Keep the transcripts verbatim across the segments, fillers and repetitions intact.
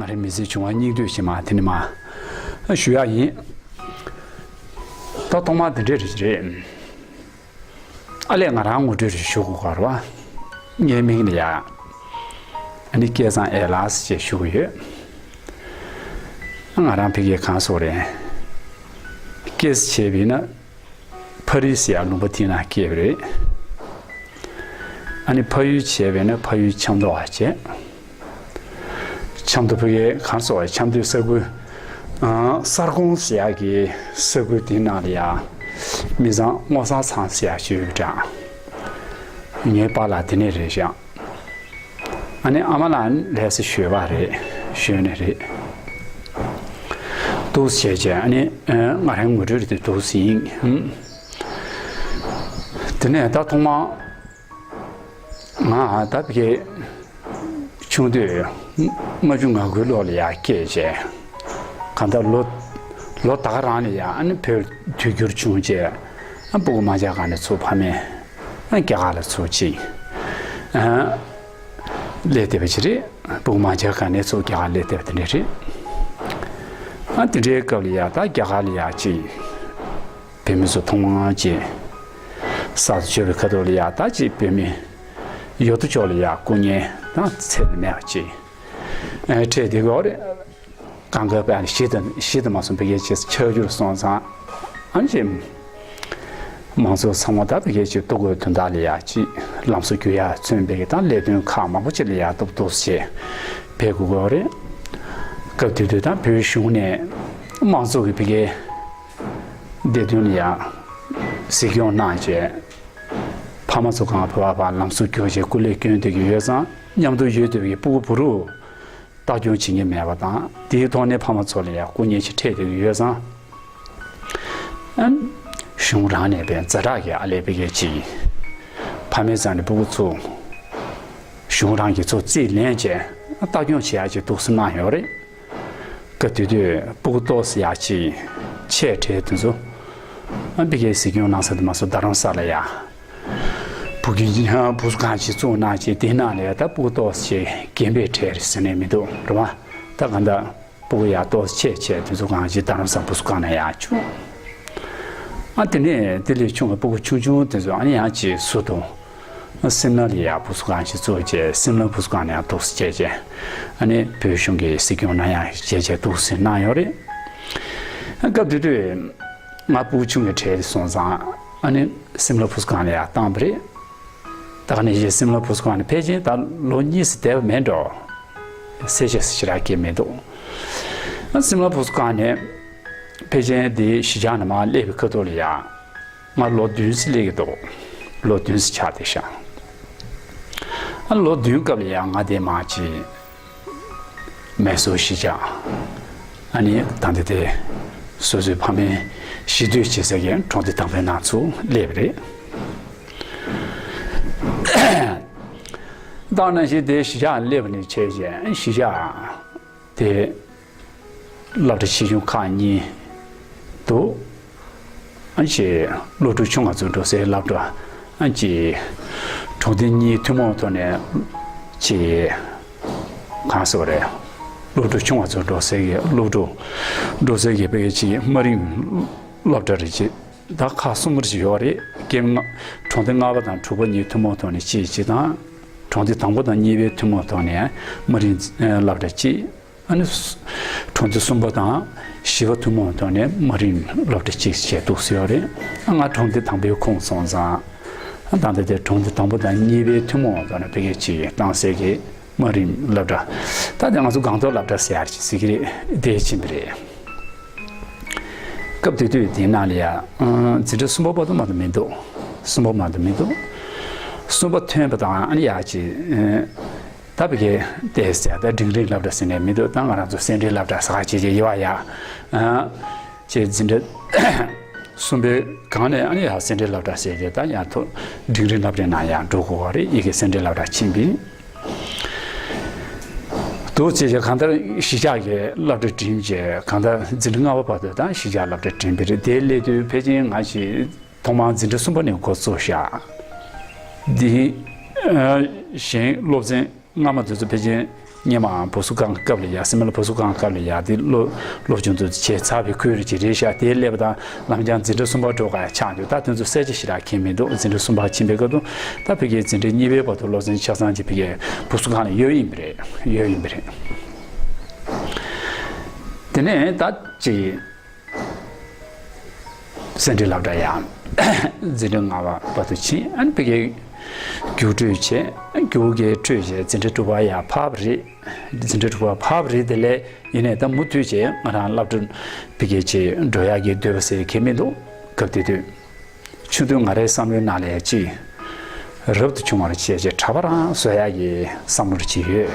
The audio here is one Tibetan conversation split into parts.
ང་རའི་མི་ཚེ་བྱུང་བ་སྙིང་བསྡུས་ཤིག་མ་དེ་ནི་མ་ཞུ་ཡག་ཡིན། ད་ཐོག་མར་འདི་འདྲས་རེད། ཨ་ལས་ང་རང་ངོ་སྤྲོད་རེ་ཞུ་དགོས་ག་རེད་བ། ངའི་མིང་ལ་ཡ། ཨ་ནི་སྐལ་བཟང་ཨེ་ལགས་ཞེས་ཞུ་གི་ཡོད། ང་རང་ཕ་གིར་གང་སོགས་རེད། སྐྱེས་བྱས་པས་ན། ཕ་རི་ཟེར་ཡག་ལུང་པ་དེའི་ནང་སྐྱེས་པ་རེད། ཨ་ནི་ཕ་ཡུལ་བྱས་པས་ན་ཕ་ཡུལ་ཆབ་མདོ་བ་བྱས། ཆབ་མདོ་ཕ་གིའི་གང་སོགས་ཆབ་མདོའི་ས་ཁུལ། ཨ། གསར་ཁོང་ཟེར་ཡག་གི་ས་ཁུལ་དེའི་ནང་ལ་ཡ། མི་ཚང་སྔོ་བསངས་ཚང་ཟེར་ཡག་ཅིག་ཡོད་པ་འདྲ། ངའི་པཱ་ལགས་དེ་ནས་རེད་ཤག་ཨ་ནི་ཨ་མ་ལགས་ལས་ས་ཞོལ་པ་རེད། ཞོལ་ནས་རེད། འདུག་སེ་བྱས་བྱས་ཨ་ནི་ང་རང་ངོ་སྤྲོད་རེད་དེ་འདུག་སེ་ཡིན། དེ་ནས་ད་ཐོག་མར་ང་ད་ཕ་གི་ཆུང་དུས་ལྔ་བཅུ་ང་དགུའི་ལོ་ལ་ཡར་སྐྱེས་བྱས། གང་ལྟར་ལོ་ལོ་ད་ག་རང་ལ་ཡ་ཨ་ནི་བོད་དུས་འགྱུར་བྱུང་བྱས། ཨ། སྤུ་གུ་མ་ཆགས་ག་ནས་ཚུར་ཕ་མས། ཨ། རྒྱ་གར་ལ་ཚུར་ཕྱིན། ཨ། སླེབས་བསྡད་པ་ཅིག་རེད། སྤུ་གུ་མ་ཆགས་ག་ནས་ཚུར་རྒྱ་གར་སླེབས་བསྡད་པ་དེ་འདྲ་རེད། ཨ། དེ་འདྲའི་སྐབས་ལ་ཡ་ད་རྒྱ་གར་ལ་ཡ་ཅིག་བོད་མི་ཚོ་ཐོག་མར་ཅིག་གསར་དུ་བྱོན་པའི་ཁ་ཐོག་ལ་ཡ་ད་ཅིག་བོད་མི་ཡོད་དོ་ཅོག་ལ་ཡ་སྐུ་ངལ་དང་ཚད་མེད་པ་ཅིག་ཨ། འཕྲད་བསྡད་ཡོད་རེད། གང་ག་བས་གཞི་དང་གཞི་དང་མ་སོང་བའི་གལ་ཆེ་ཆགས་རྒྱུར་སོང་ཙང་། ཨ་ནི་མང་ཚོགས་ཚང་མ་ད་བའི་གལ་ཆེ་ལྟོ་གོས་དོན་དག་ལ་ཡ་ཅིག་ལམ་སང་རྒྱུ་ཡ་མཚོན་པའི་དང་ལས་དོན་ཁག་མང་པོ་ཅིག་ལ་ཡ་ཏོག་ཏོག་བྱས་ཕེབས་དགོས་ཀྱི་ཡོད་རེད། སྐབས་དེ་དུས་ད་བོད་གཞུང་ནས་མང་ཚོགས་ཀྱི་བའི་གལ་བདེ་དོན་ལ་ཡ་གཟིགས་སྐྱོང་གནང་བྱས། ཕ་མ་ཚོ་གང་བོད་པ་ལམ་སང་རྒྱུ་བྱས་སྐུ་ལས་བསྐྱོན་བསྡད་ཀྱི་ཡོད་ཙང་མཉམ་དུ་ཡོད་བསྡད་པའི་སྤུ་གུ་བུ་རུ། ལྟ་སྐྱོང་བྱེད་མཁན་མེད་པ་དང་དེའི་ཐོག་ནས་ཕ་མ་ཚོ་ལ་ཡང་སྐུ་ངལ་ཅིག་འཕྲད་བསྡད་ཀྱི་ཡོད་ཙང་། ཨ། གཞུང་རང་ནས་པའི་ཛ་དྲག་གི་ཨ་ལས་བའི་གལ་ཆེ། ཕ་མའི་རྩ་ནས་སྤུ་གུ་ཚོ་གཞུང་རང་གིས་ཚོ་རྩིས་ལེན་བྱས་ལྟ་སྐྱོང་བྱེད་ཡག་ཅིག་འདུག་སེ་གནང་ཡོད་རེད། སྐབས་དེ་དུས་སྤུ་གུ་ཏོག་ཙམ་ཡག་ཅིག་ཆེ་གྲས་དེ་ཚོ་ཨ་བའི་གལ་གཟིགས་སྐྱོང་གནང་ས་དེ་མ་སོ་རྡ་རམ་ས་ལ་ཡ། བུ་གི་བུ་གུ་ཁང་ཞིག་བཙུགས་གནང་བྱས་དེའི་ནང་ལ་ད་སྤུ་གུ་ཏོག་ཙམ་རྒན་པའི་གྲས་རེད་ཟེར་ནས་མི་འདུག་རེད་བ། ད་གང་ལྟར་སྤུ་གུ་ཡག་ཏོག་ཙམ་ཆེ་ཆེ་དེ་ཚོ་ཁང་ཞིག་རྡ་རམ་ས་བུ་གུ་ཁང་ནང་ཡག་བྱུང་། ཨ་དེ་ནས་དེ་ལས་ཆུང་བའི་སྤུ་གུ་ཆུང་ཆུང་དེ་ཚོ་ཨ་ནི་ཡང་ཅིག་བསུ་དང་། སིམ་ལ་ལ་ཡག་བུ་གུ་ཁང་ཞིག་བཙུགས་བྱས་སིམ་ལ་བུ་གུ་ཁང་ནང་ཡག་ཏོག་ཙམ་བྱས་བྱས། ཨ་ནི་བོད་གཞུང་གི་གཟིགས་སྐྱོང་གནང་ཡག་བྱས་བྱས་ཏོག་ཙམ་གནང་ཡོད་རེད། སྐབས་དེ་དུས། ང་སྤུ་གུ་ཆུང་བའི་གྲས་སོང་ཙང་ཨ་ནི་སིམ་ལ་བུ་གུ་ཁང་ལ་ཡར་བཏང་བ་རེད། ད་ག་ནས་བཞིན་སིམ་ལ་བུ་གུ་ཁང་ནས་ཕལ་ཆེར་ད་ལོ་གཉིས་སུ་བསྡད་པ་མེད་འགྲོ། གསལ་བཤད་སུ་ཞེ་དྲག་སྐྱེས་མི་འདུག་ཨ་སིམ་ལ་བུ་གུ་ཁང་ནས་ཕལ་ཆེར་དེ་གཞིས་ཆགས་ནས་མར་སླེབས་པའི་ཁ་ཐོག་ལ་ཡ། ང་ལོ་བདུན་ཙམ་སླེབས་ཀྱི་འདུག་ལོ་བདུན་ཙམ་ཆགས་བསྡད་ཤག་ཨ་ལོ་བདུན་སྐབས་ལ་ཡ་ང་དེ་མར་ཅིག་མེ་སོར་གཞིས་ཆགས། ཨ་ནི་ད་ལྟ་དེ་སོ་སོའི་ཕ་མའི་གཞིས་སྡོད་བྱེད་ས་གི་གྲོང་སྡེ་དང་པོའི་ནང་ཚུར་སླེབས་པ་རེད། ད་ནང་བཞིན་དེ་གཞིས་ཆགས་སླེབས་པ་ནས་བྱས་རྗེས་གཞིས་ཆགས་དེ་སློབ་གྲྭ་ཆེ་ཆུང་ཁག་གཉིས་འདུག་ཨ་ཅེ་སློབ་ཕྲུག་ཆུང་བ་ཚོ་འགྲོ་སའི་སློབ་གྲྭ། ཨ་ཅེ་གྲོང་སྡེ་གཉིས་ཐུན་མོང་ཐོག་ནས་ཅེ་གང་ཟེར་བ་རེད། སློབ་ཕྲུག་ཆུང་བ་ཚོ་འགྲོ་སའི་གི་སློབ་ཕྲུག་འགྲོ་སའི་གི་བོད་ཀྱི་དམའ་རིམ་སློབ་གྲྭ་རེད་ཅེ། ད་ཁག་གསུམ་རེ་ཅིག་ཡོད་རེད། ཀེམ་ལྔ་གྲོང་སྡེ་ལྔ་པ་དང་དྲུག་པ་གཉིས་ཐུན་མོང་ཐོག་ནས་གཅིག་གཅིག་དང་། གྲོང་སྡེ་དང་པོ་དང་གཉིས་པའི་ཐུན་མོང་ཐོག་ནས་དམའ་རིམ་སློབ་གྲྭ་གཅིག་ཨ་ནི་གྲོང་སྡེ་གསུམ་པ་དང་བཞི་པ་ཐུན་མོང་ཐོག་ནས་དམའ་རིམ་སློབ་གྲྭ་གཅིག་བྱས་འདུག་སེ་ཡོད་རེད། ང་གྲོང་སྡེ་དང་པོའི་ཁོངས་སོང་ཙང་། ད་ལྟ་དེ་གྲོང་སྡེ་དང་པོ་དང་གཉིས་པའི་ཐུན་མོང་ཐོག་ནས་བོད་སྐད་ཅིག་བཏང་སའི་གི་དམའ་རིམ་སློབ་གྲྭ། ད་ལྟ་ང་ཚོ་སྒང་ཏོག་སློབ་གྲྭ་ཟེར་ཡག་ཅིག་ཟེར་གི་རེད། དེ་ཕྱིན་པ་རེད། སྐབས་དེ་དུས་དེའི་ནང་ལ་ཡ། འཛིན་གྲྭ་གསུམ་པ་བར་དུ་མ་གཏོགས་མི་འདུག་གསུམ་པ་མ་གཏོགས་མི་འདུག་གསུམ་པ་ཐོན་པ་དང་ཨ་ནི་ཡ་ཅིག་ད་བི་གའི་ཏེ་ཟེར་ད་འབྲིང་རིམ་སློབ་གྲྭ་ཟེར་ནས་མི་འདུག་ད་ང་རང་ཚོ་སེ་འབྲས་སློབ་གྲྭ་ཟེར་ག་ཅིག་ཅིག་ཡོད་པ་ཡ། ཅེས་འཛིན་གྲྭ་གསུམ་པའི་སྒང་ནས་ཨ་ནི་ཡང་སེ་འབྲས་སློབ་གྲྭ་ཟེར་གྱི་ད་ཡང་ཐོག་འབྲིང་རིམ་སློབ་གྲྭའི་ནང་ཡང་འགྲོ་དགོས་པ་རེད། ཡི་གེ་སེ་འབྲས་སློབ་གྲྭ་ཕྱིན་པས། འདུག་ཅེས་བྱས་གང་ལྟར་གཞིས་ཆགས་ཀྱི་སློབ་གྲྭ་འགྲིམས་བྱས་གང་ལྟར་འཛིན་གྲྭ་ལྔ་པ་བར་དུ་ད་གཞིས་ཆགས་སློབ་གྲྭ་འགྲིམས་པ་རེད། དེའི་སླེབས་དུས་ཕལ་ཆེར་ང་ཞིག་ཐོག་མར་འཛིན་གྲྭ་གསུམ་པ་ནས་འགོ་བཙུགས་ཤག་འདི་གཞན་སློབ་ཚན་སྔ་མ་དེ་ཚོ་ཕལ་ཆེར་ སྔོན་མ་བུ་གསོ་ཁང་གི་སྐབས་ལ་ཡ་སི་མ་ལ་བུ་གསོ་ཁང་གི་སྐབས་ལ་ཡ་དེ་སློབ་སློབ་སྦྱོང་དུ་བྱས་ཚར་བའི་ཁུལ་རེད་ཅེས་རེད་ཤག་དེའི་སླེབས་པ་དང་ལམ་སང་འཛིན་གྲྭ་གསུམ་པ་འགྲོ་ག་ཆགས་འདུག་ད་དེ་ཚོ་གསལ་ཆ་ཞེ་དྲག་མཁྱེན་མི་འདུག་འཛིན་གྲྭ་གསུམ་པ་ཕྱིན་པའི་སྐབས་དུ་ད་ཕ་གིའི་འཛིན་གྲྭ་གཉིས་པའི་བར་དུ་སློབ་ཚན་ཆ་ཚང་ཅིག་ཕ་གིའི་བུ་གསོ་ཁང་ལ་ཡོད་ཡིན་པ་རེད། ཡོད་ཡིན་པ་རེད། དེ་ནས་ད་ཅིག་སེ་འབྲས་སློབ་གྲྭ་ཡང་འཛིན་གྲྭ་ལྔ་པ་བར་དུ་ཕྱིན། ཨ་ནི་ཕ་གིའི་རྒྱུགས་སྤྲོད་བྱས། རྒྱུགས་ཀྱི་སྤྲོད་བྱས་འཛིན་གྲྭ་དྲུག་པ་ཡར་ཕབ་པ་རེད། འཛིན་གྲྭ་དྲུག་པ་ཕབ་པ་རེད། དེ་ལས་ཡིན་ནའི་ད་མུ་མཐུད་བྱས་ང་རང་སློབ་གྲྭ་ཕ་གིའི་ཅིག་འགྲོ་ཡག་གི་འདོད་པ་ཟེར་གང་ཡང་མི་འདུག་སྐབས་དེ་དུས་ཆུང་དུས་ང་རའི་བསམ་བློའི་ནང་ལ་ཅིག་རབ་ཏུ་བྱུང་བ་རེད་བྱས་བྱས་གྲྭ་པ་རང་བཟོ་ཡག་གི་བསམ་བློ་ཅིག་ཡོད།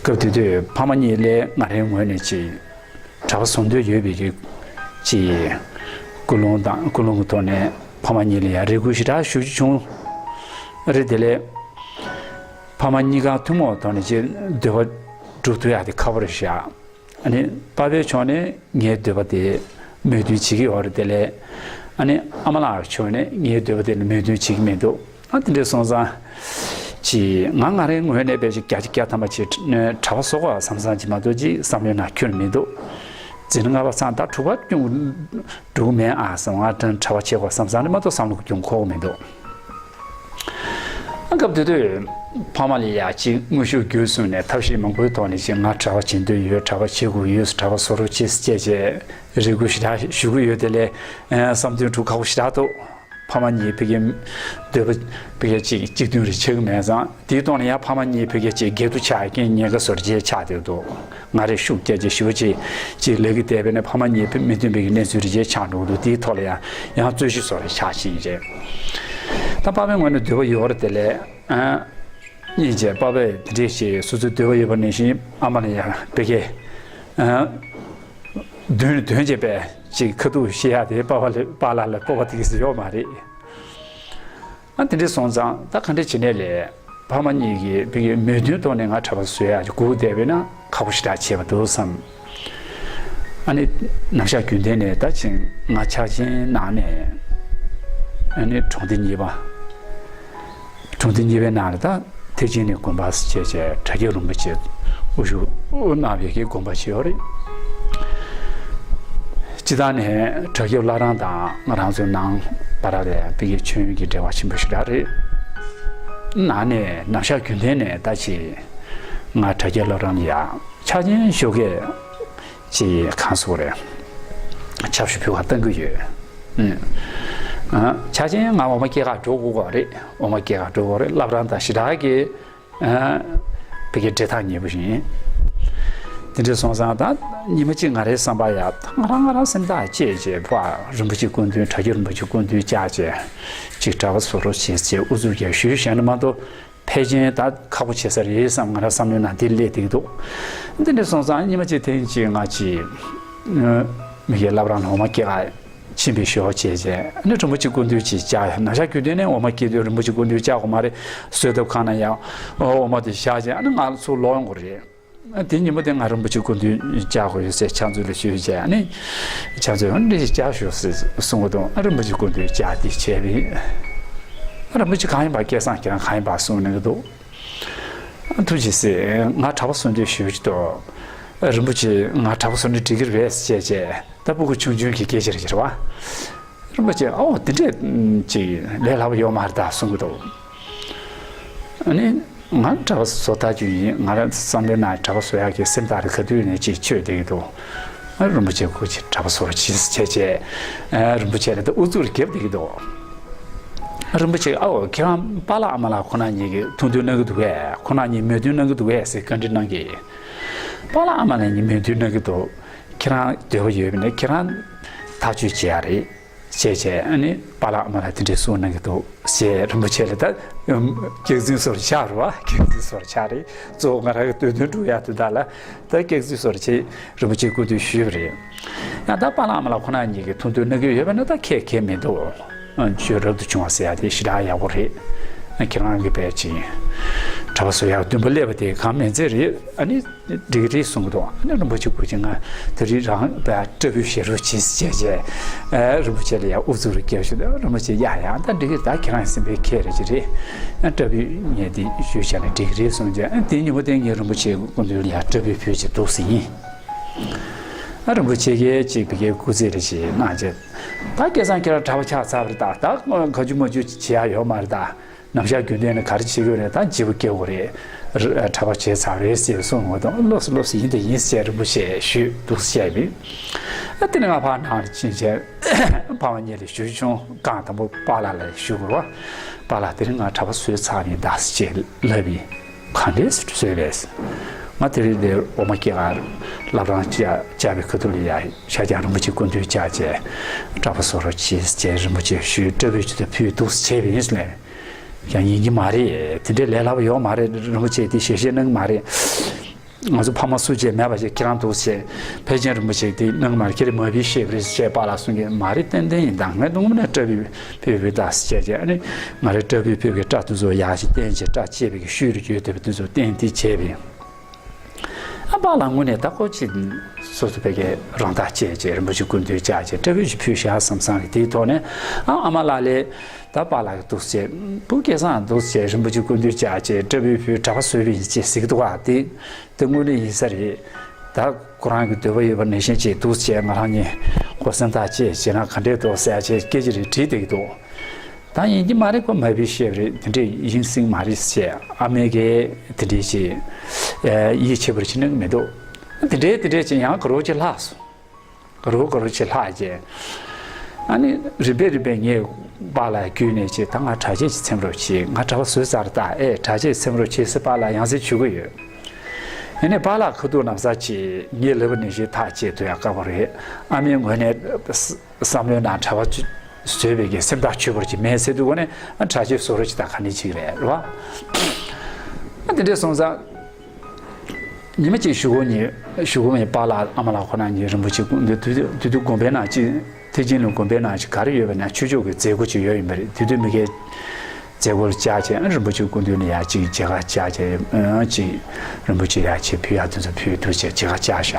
སྐབས་དེ་དུས་ཕ་མ་གཉིས་ལས་ང་རའི་ངོས་ནས་ཅིག་གྲྭ་པ་བཟོ་འདོད་ཡོད་པའི་གི་ཅིག་ཀུན་སློང་དང་ཀུན་སློང་གི་ཐོག་ནས་ཕ་མ་གཉིས་ལ་ཡང་རེ་སྐུལ་ཞེ་དྲག་ཞུ་རྒྱུ་བྱུང་། རེད། དེ་ལས་ཕ་མ་གཉིས་ཀ་ཐུན་མོང་ཐོག་ནས་ཅིག་འདོད་པ་འགྲུབ་ཐུབ་ཡག་དེ་ཁག་པོ་རེད་ཤག་ཨ་ནི་པ་ཕའི་ཕྱོགས་ནས་ངའི་འདོད་པ་དེ་མོས་མཐུན་བྱེད་ཀྱི་ཡོད་རེད། དེ་ལས་ཨ་ནི་ཨ་མ་ལགས་ཕྱོགས་ནས་ངའི་འདོད་པ་དེ་ལ་མོས་མཐུན་བྱེད་ཀྱི་མི་འདུག་ཨ་དེ་འདྲ་སོང་ཙང་ཅིག་ང་ང་རའི་ངོས་ནས་ཕལ་ཆེར་བརྒྱ་ཆ་བརྒྱ་ཐམ་པ་ཅིག་གྲྭ་པ་བཟོ་དགོས་བསམ་བསམ་ཅིག་མ་གཏོགས་ཅིག་བསམ་བློའི་ནང་ཁྱོན་ནས་མི་འདུག་འཛིན་གྲྭ་ལྔ་པ་ཚང་ད་དྲུག་པ་སྐྱོང་འགྲོ་གི་མེད་ཨ་བསམ། ང་གྲྭ་པ་བྱེད་དགོས་བསམ་བསམ་རེད་མ་གཏོགས་བསམ་བློ་ཁྱོན་འཁོར་གི་མི་འདུག་ཨ་སྐབས་དེ་དུས་ཕ་མ་ལ་ཡ་ཅིག་དངོས་ཤུགས་བརྒྱུད་གསུམ་ནས་ཐབས་ཤེས་མང་པོའི་ཐོག་ནས་ཅིག་ང་གྲྭ་པ་བྱེད་འདོད་ཡོད། གྲྭ་པ་བྱེད་དགོས་ཡོད། གྲྭ་པ་བཟོ་རོགས་བྱེད་ཟེར་བྱས་བྱས་རེ་སྐུལ་ཞེ་དྲག་ཞུ་གི་ཡོད། དེ་ལས་ཨ་བསམ་དོན་འགྲུབ་ཁག་པོ་ཞེ་དྲག་འདུག་ཕ་མ་གཉིས་ཕ་གིའི་འདོད་པ་ཕ་གིའི་ཅིག་གཅིག་མཐུན་རེ་ཆགས་ཀྱི་མེད་ཙང་དེའི་ཐོག་ནས་ཡང་ཕ་མ་གཉིས་ཕ་གིའི་ཅིག་སྒེར་དུ་ཆགས་ཀྱི་ཉེན་ཁ་བཟོ་འདྲ་ཅིག་ཆགས་བསྡད་འདུག་ང་རེ་ཤུགས་རྒྱག་ཅིག་ཞུ་ཅིག་ཅིག་ལས་ཀྱི་དེ་བས་ནས་ཕ་མ་གཉིས་མི་མཐུན་པའི་གནས་ཚུལ་རེ་ཅིག་ཆགས་འགྲོ་གི་འདུག་དེའི་ཐོག་ལ་ཡང་ཡང་རྩོད་གཞི་བཟོ་རེ་ཆགས་ཕྱིན་རེད། ད་པ་ཕའི་ངོས་ནས་འདོད་པ་ཡོད་རེད། དེ་ལས་ཨ་སྙིང་རྗེ་པ་ཕས་དེ་འདྲས་ཞིག་སོ་སོའི་འདོད་པ་ཡོད་པ་ནང་བཞིན་ཨ་མ་ལ་ཡང་ཕ་གིའི་ཨ་མདུན་ནས་དོན་བྱེད་པའི་ཅིག་ཁ་ཐུག་བཤད་ཡ་དེ་པ་ཕ་ལ་པཱ་ལགས་ལ་སྤོབས་པ་དེ་ག་ཙམ་ཡོད་མ་རེད། ཨ་དེ་འདྲས་སོང་ཙང་ད་ག་འདྲས་བྱེད་ནས་ལས་ཕ་མ་གཉིས་ཀྱིས་ཕ་གིའི་མོས་མཐུན་ཐོག་ནས་ང་གྲྭ་པ་བཟོ་ཡ་ཅིག་སྒུག་བསྡད་པས་ན་ཁག་པོ་ཞེ་དྲག་བྱས་པ་འདུག་བསམ། ཨ་ནི་ནམ་ཞག་རྒྱུན་ལྡན་ནས་ད་ཅིག་ང་ཕྱག་ཆེན་ནང་ནས་ཨ་ནི་གྲོང་སྡེ་གཉིས་པ། གྲོང་སྡེ་གཉིས་པའི་ནང་ལ་ད་ཐེག་ཆེན་གླིང་དགོན་པ་ཟེར་བྱས་བྱས་གྲྭ་རྒྱབ་རིན་པོ་ཆེ་དབུ་བཞུགས་གནང་བའི་གི་དགོན་པ་ཞིག་ཡོད་རེད། སྤྱིར་བཏང་ནས་གྲྭ་རྒྱབ་བླ་བྲང་དང་ང་རང་ཚོའི་ནང་བར་ལ་ཕ་གིའི་མཆོད་ཡོན་གྱི་འབྲེལ་བ་ཆེན་པོ་ཞེ་དྲག་རེད། ནང་ནས་ནམ་ཞག་རྒྱུན་ལྡན་ནས་ད་ཅིག་ང་གྲྭ་རྒྱབ་བླ་བྲང་ལ་ཡ་ཕྱག་ཆེན་ཞུ་གི་ཅིག་གང་ཟེར་དགོས་རེད། ཕྱག་ཞུ་ཕུལ་བ་གཏང་གི་ཡོད། ཨ་ཕྱག་ཆེན་ང་འོ་མ་སྐྱེལ་ག་འགྲོ་དགོས་པ་རེད། འོ་མ་སྐྱེལ་ག་འགྲོ་དགོས་རེད། བླ་བྲང་དང་ཞེ་དྲག་གི་ཨ་ཕ་གིའི་འབྲེལ་ཐག་ཉེ་པོ་ཞིག་ཡིན། དེ་འདྲ་སོང་ཙང་ད་ཉི་མ་གཅིག་ང་རའི་བསམ་པ་ཡ་ད་ང་རང་ང་རང་སེམས་ཐག་བཅད་བྱས་ཕ་རིན་པོ་ཆེ་སྐུ་མདུན་གྲྭ་རྒྱབ་རིན་པོ་ཆེ་སྐུ་མདུན་བཅར་བྱས་ཅིག་གྲྭ་པ་བཟོ་རོགས་བྱེད་ཅེས་ཨུ་ཚུགས་རྒྱག་ཞུས་བྱས་ན་མ་གཏོགས། ཕལ་ཆེར་ད་ཁག་པོ་བྱེད་ས་རེད་བསམ་ང་རང་བསམ་བློའི་ནང་དེ་སླེབས་བསྡད་ཀྱི་འདུག་འདི་འདྲ་སོང་ཙང་ཉི་མ་གཅིག་ཐེངས་གཅིག་ང་གཅིག་མི་གི་བླ་བྲང་ལ་འོ་མ་སྐྱེལ་ག་ཕྱིན་པའི་ཞོར་བྱས་བྱས་ནི་རིན་པོ་ཆེ་སྐུ་མདུན་གཅིག་བཅར། ནམ་ཞག་རྒྱུན་ལྡན་ནས་འོ་མ་སྐྱེལ་དུས་རིན་པོ་ཆེ་སྐུ་མདུན་བཅར་དགོས་མ་རེད། གསོལ་ཐབ་ཁང་ན་ཡང་འོ་མ་དེ་བཞག་བྱས་ཨ་ནི་ང་ཚུར་ལོག་ཡོང་དགོས་རེད། དེ་ཉིན་མོ་དེ་ང་རིན་པོ་ཆེ་སྐུ་མདུན་བཅར་དགོས་ཡོད་ཟེར་ཕྱག་མཛོད་ལ་ཞུས་བྱས་ཨ་ནི་ཕྱག་མཛོད་འདི་བཅར་ཤོག་ཟེར་གསུང་གི་འདུག་ཨ་རིན་པོ་ཆེ་སྐུ་མདུན་བཅར་དེ་བྱས་པས། ཨ་རིན་པོ་ཆེ་གང་ཡིན་པ་སྐལ་བཟང་ཁྱེད་རང་གང་ཡིན་པ་གསུང་གནང་གི་འདུག་ཨ་ཐུགས་རྗེ་ཆེ། ང་གྲྭ་པ་བཟོ་འདོད་ཞུ་གི་འདུག་ཨ་རིན་པོ་ཆེ་ང་གྲྭ་པ་བཟོ་ན་འགྲིག་གི་རེད་ཟེར་བྱས་ད་སྤུ་གུ་ཆུང་ཆུང་གི་སྐད་ཆ་རེད་ཟེར་བ། རིན་པོ་ཆེ་ཨའོ་དེ་འདྲས་ཅིག་ལས་སླ་པོ་ཡོད་མ་རེད་ད་གསུང་གི་འདུག་ཨ་ནི་ང་གྲྭ་པ་བཟོ་ལྟ་རྒྱུ་ཡིན། ང་རང་བསམ་བློའི་ནང་གྲྭ་པ་བཟོ་ཡག་གི་སེམས་ཐག་རེ་ག་དུས་ནས་ཅིག་ཆོད་བསྡད་ཀྱི་འདུག་ཨ་རིན་པོ་ཆེ་ཁོ་ཅིག་གྲྭ་པ་བཟོ་རོགས་བྱེད་ཟེར་བྱས་བྱས་ཨ་རིན་པོ་ཆེ་ལ་ད་ཨུ་ཚུགས་རེ་བརྒྱབ་བསྡད་ཀྱི་འདུག་ཨ་རིན་པོ་ཆེ་ཨའོ་ཁྱེད་རང་པཱ་ལགས་ཨ་མ་ལགས་ཁོ་རང་གཉིས་ཀྱིས་ཐུགས་འདུན་གནང་གི་འདུག་གས། ཁོ་རང་གཉིས་མོས་མཐུན་གནང་གི་འདུག་གས་ཟེར་བཀའ་འདྲི་གནང་གི། པཱ་ལགས་ཨ་མ་ལགས་གཉིས་མོས་མཐུན་གནང་གི་འདུག་ཁྱེད་རང་འདོད་པ་ཡོད་པ་ན་ཁྱེད་རང་ཐག་གཅོད་བྱེད་ཡ་རེད། བྱས་བྱས་ཨ་ནི་པཱ་ལགས་ཨ་མ་ལགས་དེ་འདྲས་གསུངས་གནང་གི་འདུག་ཞེས་རིན་པོ་ཆེ་ལ་ད་སྐྱག་རྫུན་བཟོ་འདྲ་ཆགས་རེད་བ། སྐྱག་རྫུན་བཟོ་འདྲ་ཆགས་རེད། གཙོ་བོ་ང་རང་གི་འདོད་དོན་སྒྲུབ་ཡག་དེ་དག་ལ་ད་སྐྱག་རྫུན་བཟོ་འདྲ་ཆེ་རིན་པོ་ཆེ་སྐུ་མདུན་ཞུས་པ་རེད། ཡང་ད་པཱ་ལགས་ཨ་མ་ལགས་ཁོ་རང་གཉིས་ཀྱིས་ཐུགས་འདུན་གནང་གི་ཡོད་པ་ན་ད་ཁྱད་ཁྱད་མི་འདུག་ཆོས་རབ་ཏུ་བྱུང་བ་ཟེར་ཡ་དེ་ཞེ་དྲག་ཡག་པོ་རེད། ཁྱེད་རང་གིས་བས་ཅིང་གྲྭ་ གྲྭ་པ་བཟོ་ཡག་འདུན་པ་སླེབས་པ་དེ་གང་མིན་ཚད་རེད། ཨ་ནི་འགྲིག་གི་རེད་གསུང་གི་འདུག་ཨ་ནི་རིན་པོ་ཆེ་སྐུ་མཁྱེན་ང་ད་རེས་རང་པ་སྐྲ་ཕུད་བཞེས་རོགས་གྱིས་ཟེར་བྱས་བྱས། ཨ་རིན་པོ་ཆེ་ལ་ཡང་ཨུ་ཚུགས་རེ་བརྒྱབ་ཞུ་དུས་རིན་པོ་ཆེ་ཡ་ཡ་ད་འགྲིག་གི་རེད། ད་ཁྱེད་རང་སེམས་པའི་ཁྱེད་རེ་ཅི་རེད། ཨ་སྐྲ་ཕུད་ངས་འདི་ཞུས་བྱས་ན་འགྲིག་གི་རེད་གསུངས་བྱས། ཨ་དེ་ཉིན་མོ་དེ་ངས་རིན་པོ་ཆེ་སྐུ་མདུན་ལ་ཡང་སྐྲ་ཕུད་ཕུད་ཅིག་འདུག་ཟེར་ཡིན། ཨ་རིན་པོ་ཆེ་གིས་ཅིག་བི་ཀའི་སྐུ་ཚེ་རེ་ཞིག་གནང་བྱས། ད་སྐལ་བཟང་ཁྱེད་རང་གྲྭ་པ་ཆགས་ཚར་བ་རེད། ད་ད་ག་ཅུ་མ་ཅུ་བྱེད་ཡ་ཡོད་མ་རེད། ད་ནམ་ཞག་རྒྱུན་ལྡན་ནས་ག་རེ་བྱེད་དགོས་རེད། ད་བརྗེ་པོ་སྐྱེ་དགོས་རེད། གྲྭ་པ་བྱས་ཚར་རེད་ཟེར་གསུངས་འོ། ད་ལོས་སུ་ལོས་སུ་ཡིན་དང་ཡིན་ཟེར་རིན་པོ་ཆེ་ཞུས་འདུག་བཤད་པས། ཨ་དེ་ནས་ང་ཕར་ནང་ལ་ཕྱིན་བྱས་ཕ་མ་གཉིས་ལ་ཞུ་ཆུང་། གང་དང་པོ་པཱ་ལགས་ལ་ཞུ་དགོས་པ། པཱ་ལགས་དེ་རིང་ང་གྲྭ་པ་བཟོས་ཚར་ནས་ད་ཟེར་བྱས་ལབ་པས། ག་འདྲས་བཟོས་པས། ང་དེ་རིང་འདིར་འོ་མ་སྐྱེ་གར་བླ་བྲང་བཅའ་བཅའ་བའི་ཁ་ཐུག་ལ་ཡ་ཤར་རྒྱག་རིན་པོ་ཆེ་སྐུ་མདུན་བཅར་བྱས། གྲྭ་པ་བཟོ་རོགས་གྱིས་ཟེར་བྱས་རིན་པོ་ཆེ་ཞུས། སྐྲ་ཕུད་ཅིག་ད་ཕུད་འདུག་ཟེར་བྱས་པས་ཡིན་ཟེར་ལབ། ཡང་ཡིན་གྱི་མ་རེད། དེ་འདྲའི་ལས་སླ་པོ་ཡོད་མ་རེད། རིན་པོ་ཆེ་དེ་ཞལ་བཞེས་གནང་གི་མ་རེད། ང་ཚོ་ཕ་མ་སུ་བྱས་མེད་པ་ཞིག་ཁྱེད་རང་འདུག་ཟེར་ཕལ་ཆེར་རིན་པོ་ཆེ་དེ་གནང་གི་མ་རེད། ཁྱེད་རང་མ་བི་ཤེས་པ་རེད་ཟེར་བྱས་པཱ་ལགས་གསུང་གི་མ་རེད། ཏན་ཏན་ཡིན། ད་ངས་དུང་ནས་སྐྲ་ཕུད་ཕུད་ཕུད་ད་ཟེར་བྱས་བྱས། ཨ་ནི་ང་རའི་སྐྲ་ཕུད་ཕུད་པའི་སྐྲ་དེ་ཚོ་ཡག་ཞིག་བསྟན་བྱས། སྐྲ་བཅད་པའི་གི་ཤུལ་རེ་ཡོད་བསྡད་པ་དེ་ཚོ་བསྟན་ཏེ་བྱས་པས། ཨ་པཱ་ལགས་དངོས་གནས་ད་ཁོ་ཅི་སོ་སོ་བའི་གི་རང་ཐག་བཅད་བྱས་རིན་པོ་ཆེ་སྐུ་མདུན་བཅར་བྱས་སྐྲ་ཕུད་ཅིག་ཕུད་བཞག་བསམ་བསམ་རེད། དེའི་ཐོག་ནས་ཨ་ཨ་མ་ལགས་ལས། ད་པཱ་ལགས་འདུག་ཟེར། བུ་སྐལ་བཟང་འདུག་ཟེར། རིན་པོ་ཆེ་སྐུ་མདུན་བཅར་བྱས་སྐྲ་ཕུད་ཕུད་གྲྭ་པ་བཟོས་པ་ཡིན་ཅེས་ཟེར་གི་འདུག་ག་དེ་དེ་དངོས་གནས་ཡིན་ས་རེད། ད་ཁོ་རང་གི་འདོད་པ་ཡོད་པ་ནང་བཞིན་ཅིག་འདུག་ཟེར། ང་རང་གཉིས་ཁོ་སེམས་ཐག་བཅད་བྱས་ན་ག་འདྲས་འདུག་ཟེར་ཡ་ཅིག་སྐད་ཆ་རེ་དྲིས་བསྡད་ཀྱི་འདུག་ད་ཡིན་གྱི་མ་རེད། ཁོ་མ་བི་ཤེས་པ་རེད། དེ་འདྲས་ཡིན་སྲིད་མ་རེད་ཟེར། ཨ་མས་གིས་དེ་འདྲས་ཅིག་ཡིད་ཆེས་པར་བྱེད་ནི་མི་འདུག་དེ་འདྲས་དེ་འདྲས་ཅིག་ཡང་ག་རོ་ཅིག་ལྷག་སོང་། ག་རུ་ག་རུ་ཆེ་ལྷག་ཅེ། ཨ་ནི་རིམ་པས་རིམ་པས་ངས་པཱ་ལགས་བརྒྱུད་ནས་ཅེ། ད་ང་གྲྭ་ཆས་ཅིག་འཚེམ་རོགས་བྱེད། ང་གྲྭ་པ་བཟོས་ཚར། ད་ཨེ་གྲྭ་ཆས་འཚེམ་རོགས་བྱེད་ཟེར་པཱ་ལགས་ཡང་སེ་ཞུ་གི་ཡོད། ཡིན་ནའི་པཱ་ལགས་ཁ་ཐུག་ན་བཟའ་ཅེ་ངས་ལབ་པ་ནང་བཞིན་ཐག་བཅད་ཐུབ་ཡག་དཀའ་པོ་རེད། ཨ་མའི་ངོས་ནས་བསམ་བློའི་ནང་གྲྭ་པ་བཟོས་པའི་གི་སེམས་ཐག་ཆོད་པོ་ཅིག་མེད་ཟེར་དུས་གོ་ནས། ཨ་གྲྭ་ཆས་བཟོ་རོགས་ཅིག་ད་ག་ནས་བྱེད་ཀྱི་རེད་རེད་བ། ཨ་དེ་འདྲས་སོང་ཙང་། ཉི་མ་གཅིག་གཞུག་གུ་ནས་གཞུག་གུ་ནས་པཱ་ལགས་ཨ་མ་ལགས་ཁོ་རང་གཉིས་རིན་པོ་ཆེ་སྐུ་མདུན་དུས་དུས་དུས་དགོན་པའི་ནང་ཅིག་ཐེག་ཆེན་གླིང་དགོན་པའི་ནང་ཅིག་ག་རེ་ཡོད་པ་ན་ཆོས་ཕྱོགས་ཀྱི་མཛད་སྒོ་ཅིག་ཡོད་ཡིན་པ་རེད། དེ་དུས་མི་ཁའི་མཛད་སྒོ་ལ་བཅར་བྱས། ཨ་རིན་པོ་ཆེ་སྐུ་མདུན་ལ་ཡ་ཅིག་མཇལ་ཁ་བཅར་བྱས། ཨ་ཅིག་རིན་པོ་ཆེ་ཡ་ཅིག་ཕུལ་ཡག་དེ་ཚོ་ཕུལ་འདུག་བྱས་མཇལ་ཁ་བཅར་བཞག་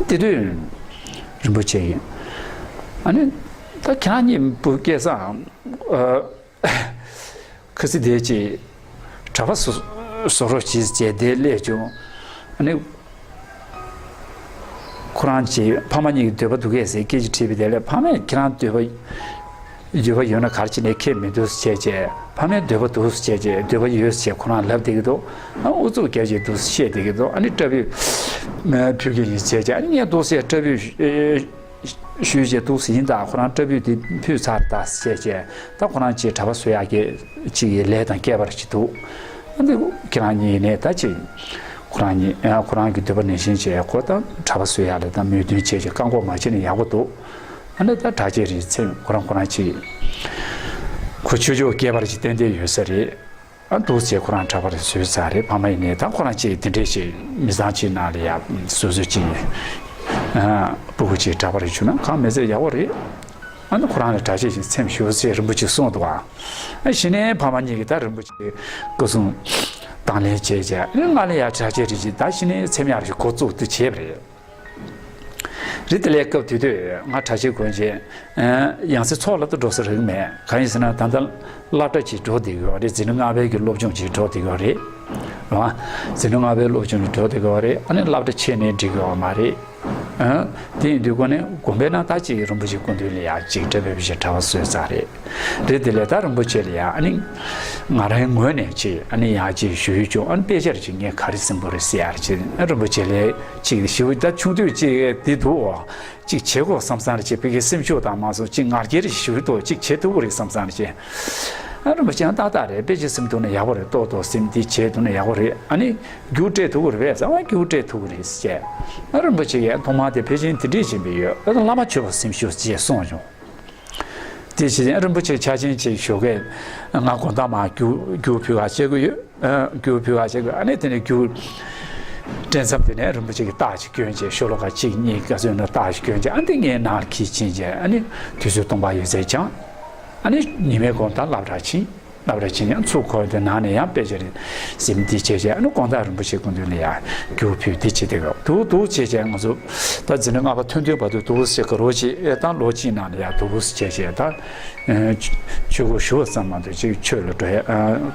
དེ་དུས་རིན་པོ་ཆེ་གིས་ཨ་ནི་ད་ཁྱེད་རང་གཉིས་བུ་སྐལ་བཟང་ཨ། ཁ་སི་དེ་ཅི། གྲྭ་པ་བཟོ་བཟོ་རོགས་གྱིས་བྱས་དེ་སླེབས་བྱུང་། ཨ་ནི། ཁོ་རང་གི་ཕ་མ་གཉིས་ཀྱི་འདོད་པ་འདུག་གས་ཟེར་སྐད་ཆ་དྲིས་པ་དེ་ལ། ཕ་མས་ཁྱེད་རང་འདོད་པ་འདོད་པ་ཡོད་ན་ག་རེ་བྱས་ནས་ཁྱད་མི་འདུག་བྱས་བྱས། ཕ་མའི་འདོད་པ་འདུག་བྱས་བྱས། འདོད་པ་ཡོད་བྱས་ཁོ་རང་ལབ་བསྡད་ཀྱི་འདུག་ཨ་ཨུ་ཚུགས་རྒྱབ་བྱས་འདུག་བཤད་བསྡད་ཀྱི་འདུག་ཨ་ནི་སྐྲ་ཕུད་ཕུལ་གྱི་ཡིན་བྱས་བྱས། ཨ་ནི་ངས་འདུག་ཟེར་སྐྲ་ཕུད། ཞུས་བྱས་འདུག་ཟིན་དང་ཁོ་རང་སྐྲ་ཕུད་དེ་ཕུད་ཚར་ད་ཟེར་བྱས། ད་ཁོ་རང་ཅིག་གྲྭ་པ་བཟོ་ཡག་གི་ཅིག་གི་ལས་དང་སྐལ་པར་ཅིག་འདུག་ཨ་འདི་ཁྱེད་རང་གཉིས་ནས་ད་ཅིག་ཁོ་རང་གཉིས་ཁོ་རང་གི་འདོད་པ་ནང་བཞིན་བྱས། ཁོ་ད་གྲྭ་པ་བཟོ་ཡག་ལ་ད་མོས་མཐུན་བྱས་བྱས་བཀག་འགོག་མ་བྱས་ན་ཡག་པོ་འདུག་ཨ་འདི་ད་གྲྭ་ཆས་རེ་འཚེམ། ཁོ་རང་ཁོ་རང་ཅིག་ཁོ་ཆོས་ཕྱོགས་སྐལ་པར་ཅིག་ཏན་ཏན་ཡོད་ས་རེད། ཨ་འདུག་ཟེར་ཁོ་རང་གྲྭ་པ་རེ་བཟོས་ཚར་རེད། ཕ་མ་ཡིན་ནའི་ད་ཁོ་རང་ཅིག་དེ་འདྲས་ཅིག་མི་ཚང་ཅིག་ནང་ལ་ཡ་སོ་སོ་ཅིག་ཨ་སྤུ་གུ་ཅིག་གྲྭ་པ་རེ་བྱུང་ན་གང་མི་ཚད་ཡག་པོ་རེད། ཨ་ནི་ཁོ་རང་ལ་གྲྭ་ཆས་ཤིག་འཚེམ་ཞུ་ཟེར་རིན་པོ་ཆེ་གསུངས་འདུག་ཨ་གཞི་ནས་ཕ་མ་གཉིས་ཀྱིས་ད་རིན་པོ་ཆེ་སྐུ་གསུང་དང་ལེན་བྱས་བྱས། ཨ་ནི་ང་ལ་ཡ་གྲྭ་ཆས་རེ་ཅིག་ད་གཞི་ནས་འཚེམ་ཡག་ཞིག་འགོ་བཙུགས་ཏེ་བྱས་པ་རེད། རེད། དེ་ལས་སྐབས་དེ་དུས་ང་གྲྭ་ཆས་གོན་བྱས། ཡང་སེ་ཚོགས་ལ་ད་འགྲོ་ས་རིག་མེད། གང་ཡིན་ཟེར་ན་ད་ལྟ་སློབ་གྲྭ་ཅིག་འགྲོ་བསྡད་ཡོད་རེད། འཛིན་གྲྭ་ལྔ་པའི་གི་སློབ་སྦྱོང་ཅིག་འགྲོ་བསྡད་ཡོད་རེད། རེད་བ། འཛིན་གྲྭ་ལྔ་པའི་སློབ་སྦྱོང་ཅིག་འགྲོ་བསྡད་ཡོད་རེད། ཨ་ནི་སློབ་གྲྭ་ཕྱེ་ནས་འགྲིག་ཡོད་མ་རེད། ཨ། དེ་ཡིན་དུས་ཁོ་ནས་དགོན་པའི་ནང་ད་ཅིག་རིན་པོ་ཆེ་སྐུ་མདུན་ལ་ཡ་ཅིག་གྲྭ་པའི་བུ་ཞིག་གྲྭ་པ་བཟོས་ཚར་རེད། རེད། དེ་ལས་ད་རིན་པོ་ཆེ་ལ་ཡ་ཨ་ནི་ང་རང་ངོས་ནས་ཅིག་ཨ་ནི་ཡ་ཅིག་ཞུ་ཡིག་བྱུང་། ཨ་ནི་དཔེ་ཆ་རེ་ཅིག་ངས་ག་རེ་ཟིན་པོ་རེད་ཟེར་ཡ་རེ་ཅིག་ཨ་རིན་པོ་ཆེ་ལ་ཅིག་ཞུ། ད་ཆུང་དུས་ཅིག་འདི་འདུག་ཨོ། ཅིག་བྱེད་དགོས་བསམ་བསམ་རེ་བྱེད། ཕ་གིའི་སེམས་ཤུགས་དང་མ་སོང་ཅིག་ང་རྒྱལ་རེ་ཞུ་འདུག་ཅིག་བྱེད་ཐུབ་ཀྱི་རེད་བསམ་བསམ་རེ་བྱེད། ཨ་རིན་པོ་ཆེ་ཡང་ཏག་ཏག་རེད། དཔེ་ཆ་ཟིན་ཐུབ་ན་ཡག་པོ་རེད། ཏོག་ཏོག་ཟིན་འདི་བྱེད་ཐུབ་ན་ཡག་པོ་རེད། ཨ་ནི་རྒྱུགས་སྤྲད་ཐུབ་ཀྱི་རེད་པས་ཟེར། ཨ་རྒྱུགས་སྤྲད་ཐུབ་ཀྱི་རེད་ཟེར། ཨ་རིན་པོ་ཆེ་ཡང་ཐོག་མར་དེ་ཕལ་ཆེར་དེ་འདྲས་བྱེད་པའི་ཡོད། ཨ་བླ་མ་མཆོད་པ་སེམས་ཤུགས་ཅེས་གསུངས་བྱུང་། དེ་བྱས་ཙང་རིན་པོ་ཆེ་ཆ་ཆེན་ཅིག་ཞོགས་ཀས་ང་དགོང་དག་མར་རྒྱུགས་རྒྱུགས་ཕུལ་ག་བྱེད་ཀྱི་ཡོད། རྒྱུགས་ཕུལ་བ་བྱེད་དགོས། ཨ་ནི་དེ་ནས་རྒྱུགས་སྤྲད་མཚམས་དེ་ནས་རིན་པོ་ཆེ་གིས་རྟགས་ཅིག་བསྐྱོན་བྱས། ཤོ་ལོ་ཀ་གཅིག་གཉིས་ག་ཚོད་ན་རྟགས་ཅིག་བསྐྱོན་བྱས། ཨ་འདི་ངའི་ནང་ལ་འཁྱེར་ཕྱིན་བྱས། ཨ་ནི་དུས་ཚོད་སྟོང་པ་ཡོད་ཚད་སྦྱངས། ཨ་ནི་ཉི་མའི་གུང་ད་སློབ་གྲྭར་ཕྱིན། བསླབ་ར་བྱེད་ཡང་ཚུར་འཁོར་དེ་ནང་ནས་ཡང་དཔེ་ཆ་རེ་ཟིན་འདི་བྱས་བྱས། ཨ་ནི་དགོང་དག་རིན་པོ་ཆེ་སྐུ་མདུན་ལ་ཡང་རྒྱུགས་ཕུལ་འདི་བྱེད་དེ་ག་འདུག་འདུག་བྱས་བྱས། ང་ཚོ་ད་འཛིན་གྲྭ་ལྔ་པ་ཐོན་ཐོན་བར་དུ་འདུག་ཟེར་ག་རོ་ཅིག་ཨེ་ད་ལོ་གཅིག་ནང་ལ་ཡང་འདུག་བྱས་བྱས། ད་ཆོས་སྒོ་ཞུ་བ་ཙམ་མ་གཏོགས་ཅིག་ཆོས་ལ་འགྲོ་ཡ།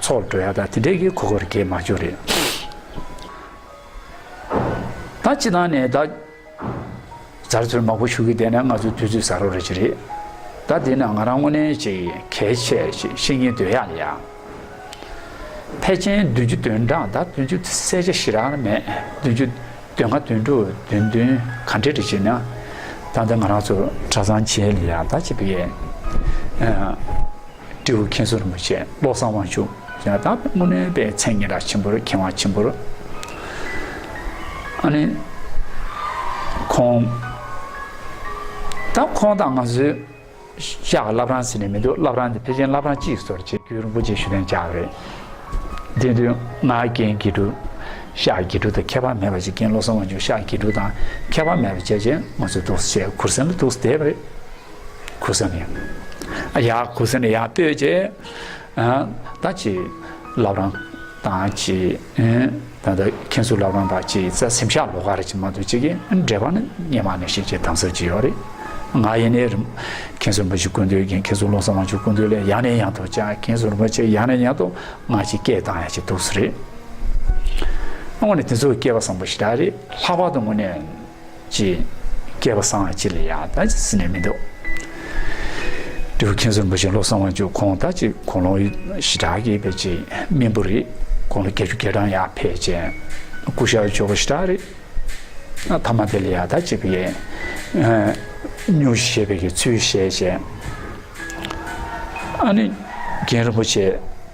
ཚོགས་ལ་འགྲོ་ཡ་ད་དེ་འདྲའི་གི་གོ་སྐབས་རེ་གས་མ་བྱུང་རེད། ད་སྤྱི་བཏང་ནས་ད་ཛར་ཚུར་མང་པོ་ཞུ་གི་བསྡད་ན་ང་ཚོའི་དུས་ཚོད་ཟ་རོགས་རེ་ཅི་རེད། ད་དེ་ན་ང་རང་དངོས་གནས་ཅིག་གལ་ཆེ་ཞིག་ཤེས་ངེས་འདོད་ཡག་ལ་ཡ། ཕལ་ཆེར་བདུན་ཅུ་དོན་གྲངས་ད་བདུན་ཅུ་གསལ་ཆ་ཞེ་དྲག་མེད། བདུན་ཅུ་དོན་ལྔ་དོན་དྲུག་དོན་བདུན་ག་འདྲ་རེ་བྱས་ན། ད་ལྟ་ང་རང་ཚོ་གྲྭ་ཚང་བྱེས་ལ་ཡ་ད་ཅི་བི་ཨེ། སྤྲེའུ་མཁན་ཟུར་རིན་པོ་ཆེ་བློ་བཟང་དབང་ཕྱུག་ཡང་དག་པའི་དངོས་གནས་པའི་མཚན་སྙན་གྲགས་ཆེན་པོ་རེད། མཁས་དབང་ཆེན་པོ་རེད། ཨ་ནི་ཁོང་ད་ཁོང་དང་ང་ཚོའི་ཤག་བླ་བྲང་ཟེར་ནས་མི་འདུག་བླ་བྲང་འདི་ཕལ་ཆེར་བླ་བྲང་གཅིག་སོར་བྱེད་རྒྱུན་རིན་པོ་ཆེ་ཞུ་མཁན་ཆགས་པ་རེད། དེ་དུས་ང་རྒན་དགེ་ཕྲུག་ཤག་དགེ་ཕྲུག་དང་ཁྱད་པར་མེད་པ་ཅིག་རྒན་བློ་བཟང་དབང་ཕྱུག་ཤག་དགེ་ཕྲུག་དང་ཁྱད་པར་མེད་པ་བྱས་རྗེས་ང་ཚོས་འདུག་སེ་བྱས་གུར་སེང་ལ་འདུག་སེ་བསྡད་པ་རེད། གུར་སེང་ནས་ཡ་གུར་སེང་ནས་ཡར་སྤོས་རྗེས། ད་ཅི་བླ་བྲང་དང་ཅི་ད་ལྟ་མཁན་ཟུར་བླ་བྲང་དང་ཅི་རྩ་སེམས་ཤག་ལོགས་ཀ་རེ་ཅིག་མ་གཏོགས་ཅིག་གི་འབྲེལ་བ་ནི་སྔོན་མ་ནས་ཤེས་བྱའི་དམ་ཟབ་ཅིག་ཡོད་རེད། ང་ཡིན་ནའི་རིང་མཁན་ཟུར་རིན་པོ་ཆེ་སྐུ་མདུན་གྱི་མཁན་ཟུར་བློ་བཟང་དབང་ཕྱུག་སྐུ་མདུན་ལ་ཡང་ནས་ཡང་དུ་བཅར། མཁན་ཟུར་རིན་པོ་ཆེ་ཡང་ནས་ཡང་དུ་ང་ཅིག་སྐད་བཏང་ཡ་ཅིག་འདུག་སེ་རེད། དངོས་གནས་དེ་ཚོ་སྐལ་བ་བཟང་པོ་ཞེ་དྲག་རེད། ལྷག་པར་དུ་དངོས་གནས། ཅིག་སྐལ་བ་བཟང་བ་ཅིག་ལ་ཡ་ད་ཅི་ཟེར་ནས་མི་འདུག་སྤྲེའུ་མཁན་ཟུར་རིན་པོ་ཆེ་བློ་བཟང་དབང་ཕྱུག་ཁོང་ད་ཅིག་དགུང་ལོ་ཞེ་དྲག་གི་བས་ཅིག་རྨིན་པོ་རེད། དགུང་ལོ་བརྒྱད་ཅུ་གྱ་གྲངས་ཡར་ཕེབས་བྱས་སྐུ་ཞབས་མགྱོགས་པོ་ཞེ་དྲག་རེད། ཐ་མ་དེ་ལ་ཡ་ད་ཅིག་བས་སྙུང་གཞི་བྱས་པའི་གི་ཚུལ་བཤད་བྱས། ཨ་ནི་རྒན་རིན་པོ་ཆེ་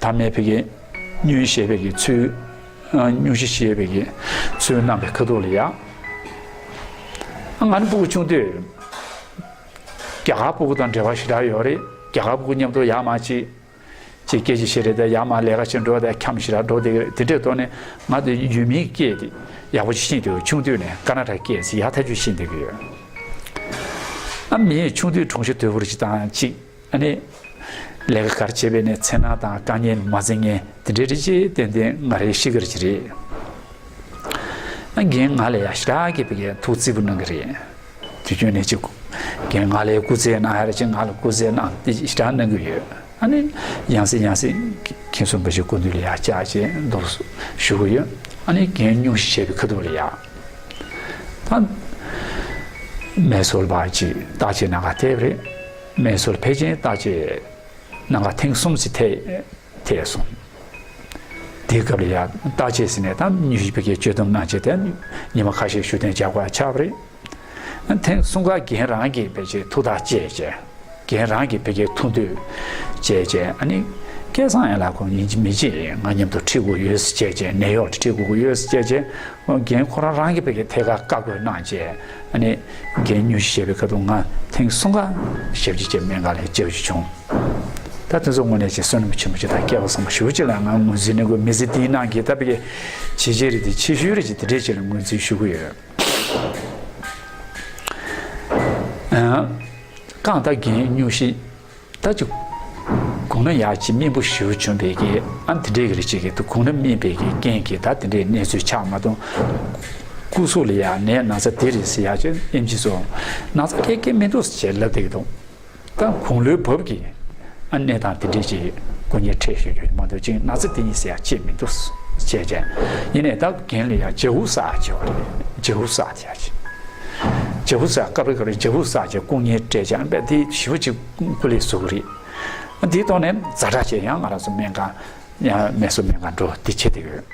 ཐ་མའི་བས་གི་སྙུང་གཞི་བྱས་པའི་གི་ཚུལ། སྙུང་གཞི་བྱས་པའི་གི་ཚུལ་གནང་བའི་ཁ་ཐུག་ལ་ཡ། ང་ནི་སྤུ་གུ་ཆུང་དུས་རྒྱ་གར་སྤུ་གུ་དང་འབྲེལ་བ་ཞེ་དྲག་ཡོད་རེད། རྒྱ་གར་སྤུ་གུ་མཉམ་དུ་ཡར་མར་ཅིག་ཅིག་སྐད་ཆ་བཤད་རེད་དེ་ཡར་མར་ལས་ཀ་བྱེད་འགྲོ་དེ་འཁྱམས་ཞེ་དྲག་འགྲོ་དེ་གི་རེད། དེ་འདྲའི་ཐོག་ནས་ང་དེ་ཡུལ་མིའི་སྐད་དེ་ཡག་པོ་ཅིག་ཤེས་འདུག་ཆུང་དུས་ནས་ཀར་ན་ཊ་ཀ་སྐད་ཟེར་ཡག་ཐག་ཆོད་ཤེས་བསྡད་ཀྱི་ཡོད། ཨ་མི་ཆུང་དུས་གྲོང་གསེབ་དོལ་པོ་རེ་ཅིག་དང་ཅིག་ཨ་ནི། ལས་ཀ་ག་རེ་བྱེད་པའི་ནས་འཚེར་སྣང་དང་དཀའ་ངལ་མ་འཛེམ་མཁན་དེ་འདྲའི་རིགས་ཅིག་ཏན་ཏན་ང་རའི་གཤིས་ཀ་རེ་ཅིག་རེད། ཨ་རྒན་ང་ལ་ཡ་ཞེ་དྲག་གི་བི་གའི་ཐུགས་བརྩེ་པོ་གནང་གི་རེད། དུས་རྒྱུན་ནས་ཅིག་རྒན་ང་ལ་ཡ་སྐུ་རྩེད་གནང་ཡ་རེ་ཅིག་ང་ལ་སྐུ་རྩེད་གནང་དེ་ཞེ་དྲག་གནང་གི་ཡོད། ཨ་ནི་ཡང་སེ་ཡང་སེ་མཁན་ཟུར་རིན་པོ་ཆེ་སྐུ་མདུན་ལ་ཡ་བཅར་བྱས་མདོར་ཞུ་གི་ཡོད། ཨ་ནི་རྒན་སྙུང་གཞི་བྱས་པའི་ཁ་ཐུག་ལ་ཡ། ད་མེ་སོལ་བ་ཅིག་བརྟག་དཔྱད་གནང་ག་ཐེབས་རེད། མེ་སོལ་ཕལ་ཆེར་བརྟག་དཔྱད་གནང་ག་ཐེངས་གསུམ་ཙམ་ཐེ་ཐེ་སོང་། དེའི་སྐབས་ལ་ཡ་བརྟག་དཔྱད་ཟེར་ནས་ད་སྙུང་གཞི་བི་གའི་གཅོད་གཏམ་གནང་བྱས་ཏེ་ཉི་མ་ཁ་ཤས་བཞུགས་གདན་འཇགས་དགོས་ཆགས་པ་རེད། ཐེངས་གསུམ་ཀ་རྒན་རང་གིས་བི་གའི་ཐུགས་ཐག་བཅད་བྱས། རྒན་རང་གིས་བི་གའི་ཐུགས་འདོད་བཅད་བྱས། ཨ་ནི་སྐལ་བཟང་ཡན་ལགས་ཁོང་ཡིན་གཅིག་མིན་གཅིག་ང་མཉམ་དུ་ཁྲིད་དགོས་ཡོད་ཟེར་བྱས་བྱས། ནེའུ་ཡོག་ཏུ་ཁྲིད་དགོས་ཀྱི་ཡོད་ཟེར་བྱས་བྱས། རྒན་ཁོ་རང་རང་གིས་བི་གའི་ཐད་ཀར་བཀའ་བཀོད་གནང་བྱས། ཨ་ནི་རྒན་སྙུང་གཞི་བྱས་པའི་ཁ་ཐུག་ང་ཐེངས་གསུམ་ཀ་ཞབས་ཕྱི་བྱས་སྨན་ཁང་ལ་བཅར་རྒྱུ་བྱུང་། ད་དེ་ཚོ་དངོས་གནས་ཀྱི་བསོད་ནམས་ཆེན་པོ་ཅིག་དང་སྐལ་བ་བཟང་པོ་ཞེ་པོ་ཅིག་ལ་ང་ངོས་འཛིན་གནང་དགོས། མི་ཚེ་འདིའི་ནང་གི་ད་བི་གའི་བྱས་རྗེས་རེད་དེ་ཆེ་ཤོས་རེད་ཅེས་དེ་འདྲས་ཅིག་ལ་ངོས་འཛིན་ཞུ་གི་ཡོད། ཨ། གང་ལྟར་རྒན་སྙུང་གཞི་ད་ཅིག་དགུང་ན་ཡག་ཅིག་རྨིན་པོ་ཞེ་པོ་བྱུང་བའི་གི་ཨ་དེ་འདྲས་ཀྱི་རེད་ཅིག་གི་དུ་དགུང་ན་རྨིན་པའི་གི་རྐྱེན་གྱིས་ད་དེ་འདྲས་གནས་ཚུལ་ཆགས་མ་གཏོགས། སྐུ་གཟུགས་ལ་ཡ་ནད་ན་ཚ་དེ་རེད་ཟེར་ཡག་ཅིག་ཨེམ་ཆི་ཚོ་ན་ཚ་སྐད་སྐད་མི་འདུག་ཟེར་ལབ་བསྡད་ཀྱི་འདུག་ད་དགུང་ལོའི་བབ་ཀྱི་ཨ་གནས་སྟངས་དེ་འདྲས་ཅིག་སྐུ་ངལ་འཕྲད་བཞུགས་རྒྱུ་མ་གཏོགས་ཅིག་ན་ཚ་དེ་ཡིན་ཟེར་ཡག་ཅིག་མི་འདུག་ཟེར་བྱས། ཡིན་ནའི་ད་རྒན་ལ་ཡ་ཇ་ཧུ་ཟ་བྱས་པ་རེད། ཇ་ཧུ་ཟ་དེ་ཡག་ཅིག་ཇ་ཧུ་ཟ་སྐབས་རེ་སྐབས་རེ་ཇ་ཧུ་ཟ་བྱས་སྐུ་ངལ་འཕྲད་བྱས། ཨ་ནི་དཔེ་དེ་ཞེ་པོ་ཅིག་སྐུ་ལས་ཟུག་གི་རེད། ཨ་དེའི་ཐོག་ནས་ཛ་དྲག་བྱས་ཡང་ང་རང་ཚོ་སྨན་ཁང་ཡང་མེ་སོར་སྨན་ཁང་འགྲོ་དེ་བྱེད་དེ་ཡོད།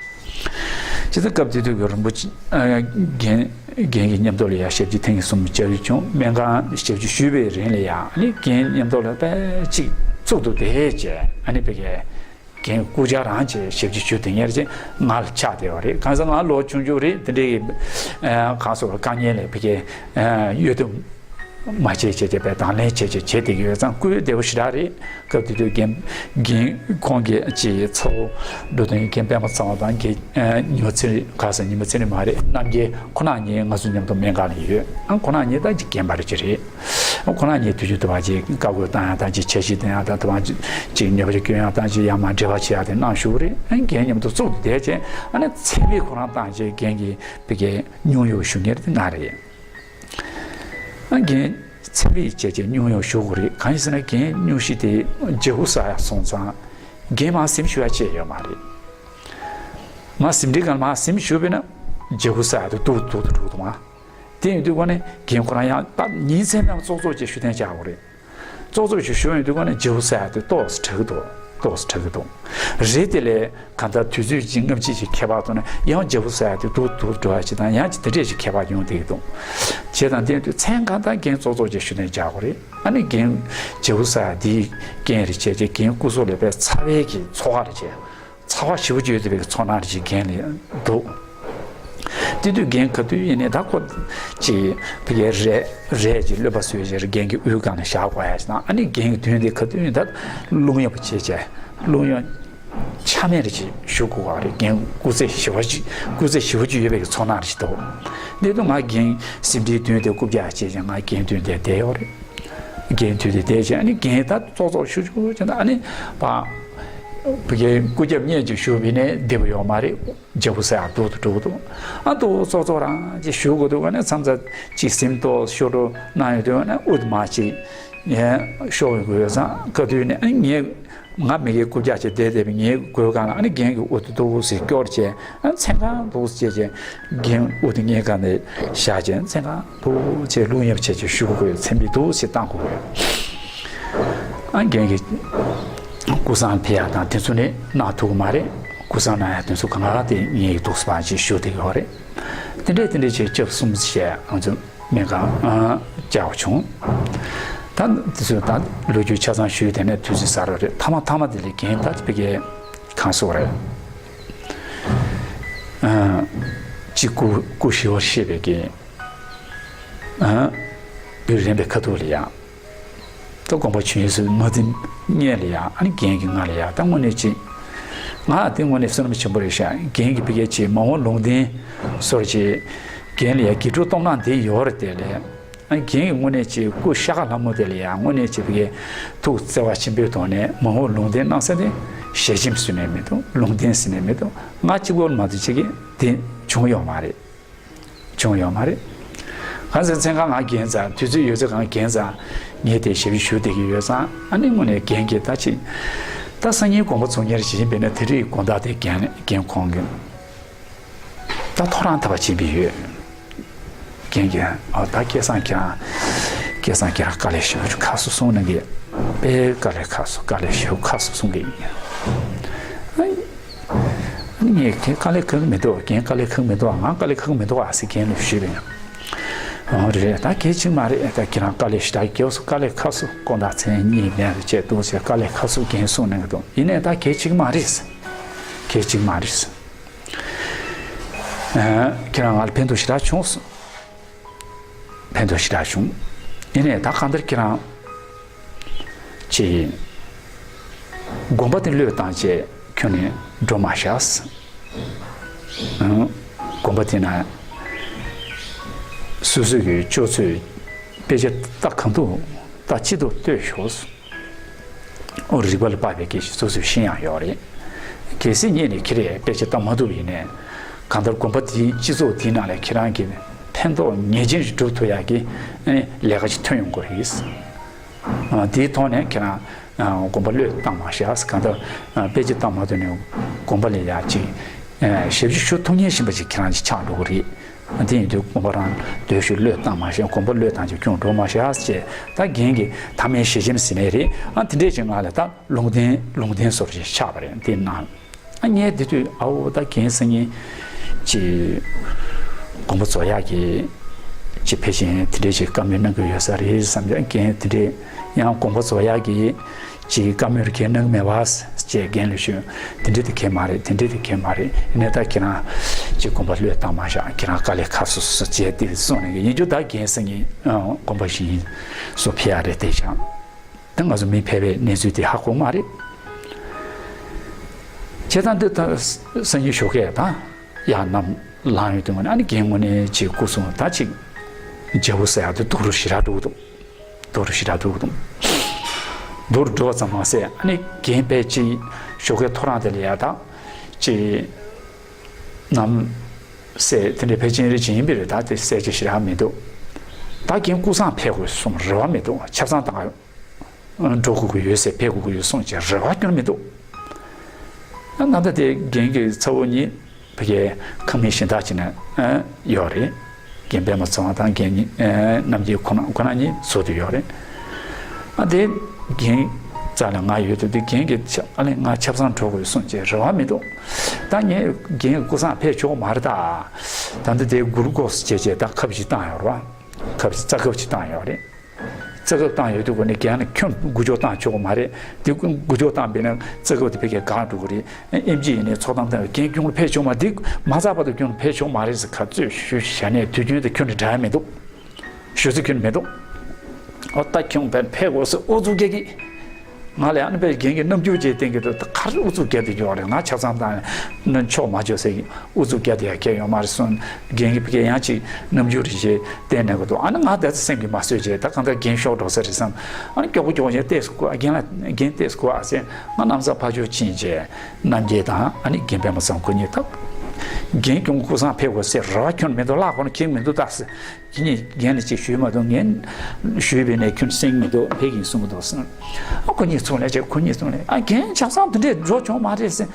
ཇི་ལྟར་སྐབས་དེ་དུས་ཀྱི་རིན་པོ་ཆེ་ཨ་རྒན་རྒན་གྱི་མཉམ་དུ་ལ་ཡང་ཞབས་ཕྱི་ཐེངས་གསུམ་བཅར་རྒྱུ་བྱུང་། སྨན་ཁང་ཞབས་ཕྱི་ཞུས་པའི་རིང་ལ་ཡང་ཨ་ནི་རྒན་མཉམ་དུ་ལ་དཔེ་གཅིག་གཙུག་ཏུ་བསྡད་བྱས། ཨ་ནི་བི་གའི་རྒན་སྐུ་བཅར་རང་བྱས་ཞབས་ཕྱི་ཞུ་དེ་ཉེར་ཅན་ང་ལ་ཆགས་བསྡད་པ་རེད། གང་ཟེར་ང་ལོ་ཆུང་ཆུང་རེད། དེ་འདྲའི་གི་ཨ་གང་སོགས་དཀའ་ངལ་ལས་བི་གའི་ཨ་གཡོལ་ཐབས་མ་བྱས་བྱས་བྱས་པའི་དང་ལེན་བྱས་བྱས་བྱས་བསྡད་ཀྱི་ཡོད་ཙང་སྐུ་ཡོན་བདེ་པོ་ཞེ་དྲག་རེད། སྐབས་དེ་དུས་རྒན་རྒན་ཁོང་གི་ཅིག་ཚ་བོ་འགྲོ་དོན་རྒན་པད་མ་ཚང་བ་དང་རྒན་ཨ་ཉི་མ་ཚེ་རིང་། ག་ས་ཉི་མ་ཚེ་རིང་མ་རེད། རྣམ་རྒྱལ་ཁོ་ན་གཉིས་ང་ཚོ་མཉམ་དུ་སྨན་ཁང་ལ་ཡོད། ཨ་ཁོ་ན་གཉིས་ད་ཅིག་རྒན་པ་རེད་ཅིག་རེད། ཁོ་རང་གཉིས་དུས་རྒྱུན་དུ་བ་ཅིག་བཀའ་བཀོད་བཏང་ཡག་དང་ཅིག་འཆར་གཞི་འདོན་ཡག་དང་དུ་བ་ཅིག་ཉོ་ཆ་སྐྱོན་ཡག་དང་ཅིག་ཡར་མར་འབྲེལ་བ་བྱེད་ཡག་དེ་གནང་བཞུགས་རེད། ཨ་ནི་རྒན་མཉམ་དུ་བཙུགས་ཏེ་བསྡད་བྱས་ཨ་ནི་མཚན་དཔེ་ཁོ་རང་བཏང་བྱས་རྒན་གྱིས་བི་གའི་སྙུང་གཡོག་ཞུ་མཁན་དེ་ང་རེད། ཨ་རྒན་མཚན་དཔེ་བྱས་བྱས་སྙུང་གཡོག་ཞུ་དགོས་རེད། གང་ཡིན་ཟེར་ན་རྒན་སྙུང་གཞི་དེ་ལྗགས་ཧུ་ས་ཡ་སོང་ཙང་རྒན་མར་གཟིམ་ཞུ་ཡག་བྱས་ཡོད་མ་རེད། མར་གཟིམ་ཁྲིའི་སྒང་ལ་མར་གཟིམ་ཞུས་པས་ན་ལྗགས་ཧུ་ས་ཡ་དེ་སྡུག་སྡུག་ཏུ་འགྲོ་འདུག་མ། དེ་ཡིན་དུས་ཀ་ནས་རྒན་ཁོ་རང་ཡང་ད་ཉིན་མཚན་མཚན་ཙོག་ཙོག་ཅིག་ཞུ་གཏན་འཇགས་དགོས་རེད། ཙོག་ཙོག་ཅིག་ཞུ་ཡོང་དུས་ཀ་ནས་ལྗགས་ཧུ་ས་ཡ་དེ་ཏོག་ཙམ་དྲག་གི་འདུག་ཏོག་ཙམ་དྲག་གི་འདུག་རེད་དེ་ལས་གང་ལྟར་དུས་ཚོད་ཅིག་སྔ་ཕྱི་ཅིག་ཁྱད་པར་ཐོག་ནས་ཡང་ལྗགས་ཧུ་ས་ཡ་དེ་སྡུག་སྡུག་འགྲོ་ཡ་ཅིག་དང་ཡང་ཅིག་དེ་འདྲས་ཅིག་ཁྱད་པར་ཡོང་བསྡད་ཀྱི་འདུག་བྱས་ཙང་དེ་ཡིན་དུས་མཚན་གང་ལྟར་རྒན་ཙོག་ཙོག་ཅིག་ཞུ་གཏན་འཇགས་དགོས་རེད། ཨ་ནི་རྒན་ལྗགས་ཧུ་ས་ཡ་དེའི་རྐྱེན་རེད་བྱས་བྱས་རྒན་སྐུ་གཟུགས་ལ་དཔེ་ཚ་བའི་གི་ཚོར་བ་རེད་བྱས། ཚ་བ་ཞེ་པོ་ཅིག་ཡོད་བསྡད་པའི་ཚོར་སྣང་རེ་ཅིག་རྒན་ལ་འདུག་དེ་དུས་རྒན་ག་དུས་ཡིན་ནའི་ད་ཁོ་ཅིག་ཕ་གིའི་རས་རས་ཅིག་གློད་པ་བཟོས་བྱས་རྒན་གྱི་དབུའི་སྒང་ལ་བཞག་དགོས་ཡ་ཅིག་དང་ཨ་ནི་རྒན་གྱི་མདུན་དེ་ག་དུས་ཡིན་ད་རླུང་ཡག་པོ་བྱས་བྱས་རླུང་ཡག་ཆ་མེད་རེ་ཅིག་ཞུ་དགོས་པ་རེད། རྒན་སྐུ་ཚེ་ཞེ་པོ་ཅིག་སྐུ་ཚེ་ཞེ་པོ་ཅིག་ཡོད་པའི་ཚོར་སྣང་རེ་ཅིག་འདུག་དེ་དུས་ང་རྒན་གཟིམ་ཁྲིའི་མདུན་དེ་རྐུབ་བཀྱག་བྱས་བྱས་ང་རྒན་མདུན་དེ་བསྡད་ཡོད་རེད། རྒན་དུས་དེ་བསྡད་བྱས་ཨ་ནི་རྒན་ད་ཙོག་ཙོག་ཤུ་ཤུ་བྱས་ན་ཨ་ནི་པ་བུ་གའི་སྐུ་རྒྱབ་བསྙེས་ཀྱི་ཞུ་བ་ཡིན་ནའི་བདེ་པོ་ཡོད་མ་རེད། ལྗགས་ཧུ་ས་ཡ་སྡུག་ཏུ་འགྲོ་གི་འདུག་ཨ་ཏོ་ཙོག་ཙོག་རང་ཅིག་ཞུ་དགོས་འདུག་ཨ་ནི་མཚམས་མཚམས་ཅིག་གཟིམ་ཏོག་ཤོར་འགྲོ་གནང་ཡོང་དུས་ཨ་ནི་དབུ་དུ་མ་ཅིག་ཡན་ཤོར་ཡོང་གི་ཡོད་ཙང་ག་དུས་ནས་ཨ་ནི་ངས་ང་མི་གའི་རྐུབ་བཀྱག་ཅིག་བསྡད་བསྡད་པའི་ངའི་སྒོའི་སྒང་ལ་ཨ་ནི་རྒན་གྱི་དབུ་དུ་འདུག་ཟེར་སྐྱོར་བྱས་ཨ་མཚན་གང་འདུག་ཟེར་བྱས་རྒན་དབུ་དུ་ངའི་སྒང་ནས་བཞག་བྱས་མཚན་གང་འདུག་ཅེས་རླུང་ཡབ་བྱས་ཀྱི་ཞུ་དགོས་མཚན་དཔེ་འདུག་ཅེས་བཏང་དགོས། ཨ་རྒན་གྱི་སྐུ་སྲུང་ཕེབས་ཡག་དང་དེ་ཚོ་ནི་གནང་ཐུབ་ཀྱི་མ་རེད། སྐུ་སྲུང་གནང་ཡག་དེ་ཚོ་གང་ག་དེ་ངའི་འདུག་སེ་ཕར་ཅིག་ཞུ་བསྡད་ཀྱི་ཡོད་རེད། དེ་འདྲས་དེ་འདྲས་བྱས་སྐྱབས་གསུམ་བྱས་ང་ཚོ་སྨན་ཁང་བཅར་བ་བྱུང་། ད་དེ་ཚོ་ད་ལོ་རྒྱུས་ཆ་ཚང་ཞུས་དེ་ནས་དུས་ཚོད་ཟ་རོགས་རེད། མཐའ་མ་མཐའ་མ་དེ་ལས་རྒན་ད་དེ་ཕ་གིའི་གང་སོགས་རེད། གཅིག་སྐུ་སྐུ་ཞི་བར་གཤེགས་པའི་གི་བོད་རིམ་པའི་ཁ་ཐུག་ལ་ཡང་ད་དགོངས་པ་ཆོས་ཡིན་ཟེར་མ་ཐིམ་སྔས་ལ་ཡང་ཨ་ནི་རྒན་གྱི་ང་ལ་ཡང་ད་དངོས་གནས་ཅིག་ང་དེ་དངོས་གནས་བསོད་ནམས་ཆེན་པོ་རེད་ཤག་རྒན་གྱི་ཕ་གིའི་ཅིག་མ་འོངས་ལུང་བསྟན་སོར་ཅིག་རྒན་ལ་ཡང་དགེ་ཕྲུག་གཏོང་སྟངས་དེ་ཡོད་རེད་དེ་ལས། རྒན་གྱི་དངོས་གནས་ཀྱི་སྐུ་ཤ་ཁ་ལྷ་མོ་དེ་ལ་ཡང་དངོས་གནས་ཀྱི་བའི་ཐུགས་བརྩེ་བ་ཆེན་པོའི་ཐོག་ནས་མ་འོངས་ལུང་བསྟན་གནང་ས་དེ་ཞལ་ཆེམས་ཟེར་ནས་མི་འདུག་ལུང་བསྟན་ཟེར་ནས་མི་འདུག་ང་གཅིག་པོར་མ་གཏོགས་ཅིག་གིས་དེ་བྱུང་ཡོད་མ་རེད། བྱུང་ཡོད་མ་རེད། གང་ཟེར་མཚན་གང་ང་རྒན་ཚ་དུས་ཚོད་ཡོད་ཚད་གང་རྒན་ཚ་ངས་དེ་ཞབས་ཕྱི་ཞུ་བསྡད་ཀྱི་ཡོད་ཙང་ཨ་ནི་དངོས་གནས་རྒན་གྱིས་ད་ཅིག་ད་སང་ཉིན་དགོངས་པ་རྫོགས་ཉེར་བཞིན་པས་ན་དེ་རིང་དགོང་དག་དེ་རྒན་རྒན་ཁོང་གིས། ད་ཐོ་རངས་ཐར་པ་ཕྱིན་པའི་ཡོད། རྒན་གྱིས་ཨ་ད་སྐལ་བཟང་ཁྱེད་རང་སྐལ་བཟང་ཁྱེད་རང་དཀའ་ལས་ཞེ་པོ་ཁག་སོང་གསུངས་ནས་གི་དཔེ་དཀའ་ལས་ཁག་སོང་དཀའ་ལས་ཞེ་པོ་ཁག་སོང་གསུངས་གི་ཡིན། ཨ་ནི་ངས་ཁྱེད་དཀའ་ལས་ཁག་མི་འདུག་རྒན་དཀའ་ལས་ཁག་མི་འདུག་ང་དཀའ་ལས་ཁག་མི་འདུག་ཨ་ཟེར་རྒན་ལ་ཞུས་པ་ཡིན། ཨོ་རེད་ད་གལ་ཆེ་མ་རེད་ད་ཁྱེད་རང་དཀའ་ལས་ཞེ་དྲག་རྒྱབ་སོང་དཀའ་ལས་ཁག་སོང་དགོང་དག་མཚན་གཉིད་མེད་རེད་བྱས་འདུག་ཟེར་དཀའ་ལས་ཁག་སོང་རྒན་གསུངས་གནང་གི་འདུག་ཡིན་ནའི་ད་གལ་ཆེ་མ་རེད། གལ་ཆེ་མ་རེད། ཁྱེད་རང་ང་ལ་ཕན་ཐོགས་ཞེ་དྲག་བྱུང་སོང་། ཕན་ཐོགས་ཞེ་དྲག་བྱུང་། ཡིན་ནའི་ད་གང་ལྟར་ཁྱེད་རང་ཅིག་དགོན་པ་དེ་བློས་བཏང་བྱས་ཁྱོན་ནས་འགྲོ་མ་བཞག་དགོན་པ་དེ་ན་སོ་སོ་གི་སྤྱོད་ཚུལ་དཔེ་ཆ་ལྟ་གང་ཐུབ་ལྟ་ཅི་ཐུབ་ལྟོས་ཤོག་ཨོ་རིག་པ་ལ་དཔག་པའི་སྐད་ཆ་སོ་སོས་ཤེས་ཡག་ཡོད་རེད། གལ་སྲིད་ངས་ནི་ཁྱེད་རས་དཔེ་ཆ་ལྟ་མ་ཐུབ་ཡིན་ནའི་གང་ལྟར་དགོན་པ་འདིའི་སྤྱི་ཚོགས་འདིའི་ནང་ལ་ཁྱེད་རང་གི་ཕན་ཐོགས་ངེས་ཅན་ཞིག་སྒྲུབ་ཐུབ་ཡག་གི་ཨ་ནི་ལས་ཀ་ཞིག་ཐོན་ཡོང་གི་རེད། ཨ་དེའི་ཐོག་ནས་ཁྱེད་རང་ཨ་དགོན་པ་བློས་བཏང་མ་བཞག་གང་ལྟར་ཨ་དཔེ་ཆ་ལྟ་མ་ཐུབ་ནའི་དགོན་པ་ལ་ཡག་ཅིག་ཨ་ཞབས་ཕྱི་ཞུ་ཐུབ་མཁན་ཞིག་པ་ཅིག་ཁྱེད་རང་ཅིག་ཆགས་འགྲོ་གི་རེད། དེ་ཡིན་དུས་དགོན་པ་རང་སྡོད་ཤུལ་བློས་བཏང་མ་ཤེས་དགོན་པ་བློས་བཏང་ཅིག་ཁྱོད་འགྲོ་མ་ཤེས་ཟེར་ད་རྒན་གྱིས་ཐ་མའི་ཞལ་ཆེམས་ཟེར་ནའི་རེད་ཨ་དེ་འདྲས་ཅིག་ང་ལ་ད་ལུང་བསྟན་ལུང་བསྟན་བཟོ་འདྲ་ཅིག་ཆགས་པ་རེད་དེ་ན་ཨ་ངས་དེ་དུས་ཨ་འོ་ད་རྒན་སང་ཉིན་ཅིག་དགོན་པ་རྫོགས་ཡག་གི་ཅིག་ཕལ་ཆེར་དེ་འདྲས་ཅིག་བཀའ་མོལ་གནང་གི་ཡོད་ས་རེད་བསམ་ཀྱང་རྒན་དེ་འདྲས་ཡང་དགོན་པ་རྫོགས་ཡག་གི་ཅིག་བཀའ་མོལ་གང་གནང་མེད་པ་ཅེས་རྒན་ལ་ཞུས། དེ་འདྲ་དེ་གས་མ་རེད། དེ་འདྲ་དེ་གས་མ་རེད། ཡིན་ནའི་ད་ཁྱེད་རང་ཅིག་དགོན་པ་བློས་བཏང་མ་བཞག་ཁྱེད་རང་དཀའ་ལས་ཁག་སོ་སོ་བྱས་ཏེ་གསུངས་ནས་ཡིན་རྒྱུ་ད་རྒན་སང་ཉིན་དགོན་པ་ཞིག་ཡིན་སོ་ཕེབས་ཡག་རེད་དེ་ཆང་ད་ང་ཚོ་མི་ཕལ་པའི་གནས་ཚུལ་དེ་ཧ་གོ་མ་རེད། བྱས་ཙང་འདི་ད་སང་ཉིན་ཞོགས་ཀས་ད་ཡར་ནམ་ལངས་ཡོང་དུས་ཨ་ནི་རྒན་དངོས་གནས་ཅིག་སྐུ་གསུང་ད་ཅིག་རྒྱལ་པོ་ཟེར་ཡག་དེ་སྡུག་རུ་ཞེ་དྲག་འགྲོ་གི་འདུག་མདོ་རུ་ཞེ་དྲག་འགྲོ་གི་འདུག་མདོ་རུ་འགྲོ་བ་ཙམ་མ་ཟད་ཨ་ནི་རྒན་དཔེ་ཅིག་ཞོགས་ཀའི་ཐོ་རངས་དེ་ལ་ཡ་ད་ཅིག་ནམ་ཟས་དེ་འདྲའི་ཕལ་ཆེར་རེ་བྱིན་པའི་རེད། ད་དེ་ཟས་ཅིག་ཞེ་དྲག་མི་འདུག་ད་རྒན་ཀུན་བཟང་ཕེབས་དགོས་གསུང་རེ་བ་མི་འདུག་ཆབ་གསང་དང་འགྲོ་དགོས་ཀྱི་ཡོད་ཟེར་ཕེབས་དགོས་ཀྱི་ཡོད་གསུངས་ཀྱི་རེ་བ་སྐྱོན་མི་འདུག་ད་ད་ལྟ་དེ་རྒན་གྱི་ཚ་བོ་གཉིས་ཕ་གིའི་ཁང་མིག་གཞན་དག་ཅིག་ན་ཡོད་རེད། རྒན་པད་མ་ཚེ་དབང་དང་རྒན་རྣམ་རྒྱལ་ཁོ་ན་ཁོ་ན་གཉིས་བཟོ་དུ་ཡོད་རེད། ཨ་དེ་རྒན་རྩ་ལ་ང་ཡོད་དུས་དེ་རྒན་གྱི་ཨ་ལས་ང་ཆབ་གསང་འགྲོ་དགོས་གསུངས་ཀྱི་རེ་བ་མི་འདུག་ད་ངས་རྒན་ཀུན་བཟང་ཕེབས་ཆོག་མ་རེད། ད་ད་ལྟ་དེ་གུ་རུ་ཀོ་སི་བྱས་བྱས་ད་ཁབ་ཅིག་བཏང་ཡོད་རེད་བ། ཁབ་ཅིག་རྩ་ཁབ་ཅིག་བཏང་ཡོད་རེད། རྩ་ཁབ་བཏང་ཡོད་དུས་ཀོ་ནས་རྒན་ལ་ཁྱོད་འགུལ་སྐྱོད་བཏང་ཆོག་གི་མ་རེད། དེ་འགུལ་སྐྱོད་བཏང་པས་ན་རྩ་ཁབ་དེ་ཕ་གིར་འགག་འགྲོ་གི་རེད། ཨེམ་ཆི་ཡིན་ནའི་ཚོགས་གཏམ་བཏང་བས་རྒན་ཁྱོད་ཕེབས་ཆོག་མ་འདི་མ་ཚར་བར་དུ་ཁྱོད་ཕེབས་ཆོག་མ་རེད་ཟེར་ཁ་རྩོད་ཞུ་བྱ་ནས་དུས་རྒྱུན་དུ་ཁྱོད་ནས་འདྲ་མི་འདུག་ཞུ་ཚིག་ཁྱོད་མི་འདུག་ཨོ་ད་ཁྱོད་ཕེབས་ཕེབས་དགོས་ཟེར་ཨུ་ཚུགས་སྐྱེ་གི། ང་ལ་ཨ་ནི་པའི་རྒན་གྱི་རྣམ་འགྱུར་བཅས་བསྟན་གྱི་འདུག་ད་ག་རེ་ཨུ་ཚུགས་རྒྱབ་བསྡད་ཀྱི་ཡོད་རེད། ང་ཆབ་གསང་བཏང་ན་ཆོག་མ་ཆོག་ཟེར་གྱི་ཨུ་ཚུགས་རྒྱབ་བསྡད་ཡ་གལ་ཡོད་མ་རེད་གསུངས། རྒན་གྱི་ཕ་གི་ཡང་ཅིག་རྣམ་འགྱུར་རེ་བྱས་བསྟན་གནང་གི་འདུག་ཨ་ནི་ང་ད་ཚོ་སེམས་ཀྱིས་མ་བཟོད་བྱས་ད་གང་ལྟར་རྒན་ཤོག་འགྲོ་ས་རེད་བསམ། ཨ་ནི་མགྱོགས་པོ་མགྱོགས་པོ་བྱས་ཏོག་ཙམ་སྒུག་ཨ་རྒན་ལ་རྒན་ཏོག་ཙམ་སྒུག་ཨ་ཟེར་ང་གནམ་ས་ཕར་ཕྱོགས་ཕྱིན་བྱས་རྣམ་རྒྱལ་དང་ཨ་ནི་རྒན་པད་མ་ཚང་ཁོ་གཉིས་ད་རྒན་སྐྱོང་ཀུན་བཟང་ཕེབས་དགོས་ཟེར་རེ་བ་ཁྱོན་མི་འདུག་ལག་ཁོ་ན་ཁེངས་མི་འདུག་ད་ཟེར། ཁྱེད་གཉིས་རྒན་ལ་ཅིག་ཞུས་མ་གཏོགས་ངས་ཞུས་པས་ནས་ཁྱོད་སེང་མི་འདུག་ཕེབས་ཀྱིན་གསུང་གི་འདུག་ཟེར། ཨ་ཁོ་གཉིས་ཚུར་ལ་ཅིག་ཁོ་གཉིས་ཚུར་ལ་ཨ་རྒན་ཆབ་གསང་དེ་འདྲས་འགྲོ་ཆོག་མ་རེད་ཟེར།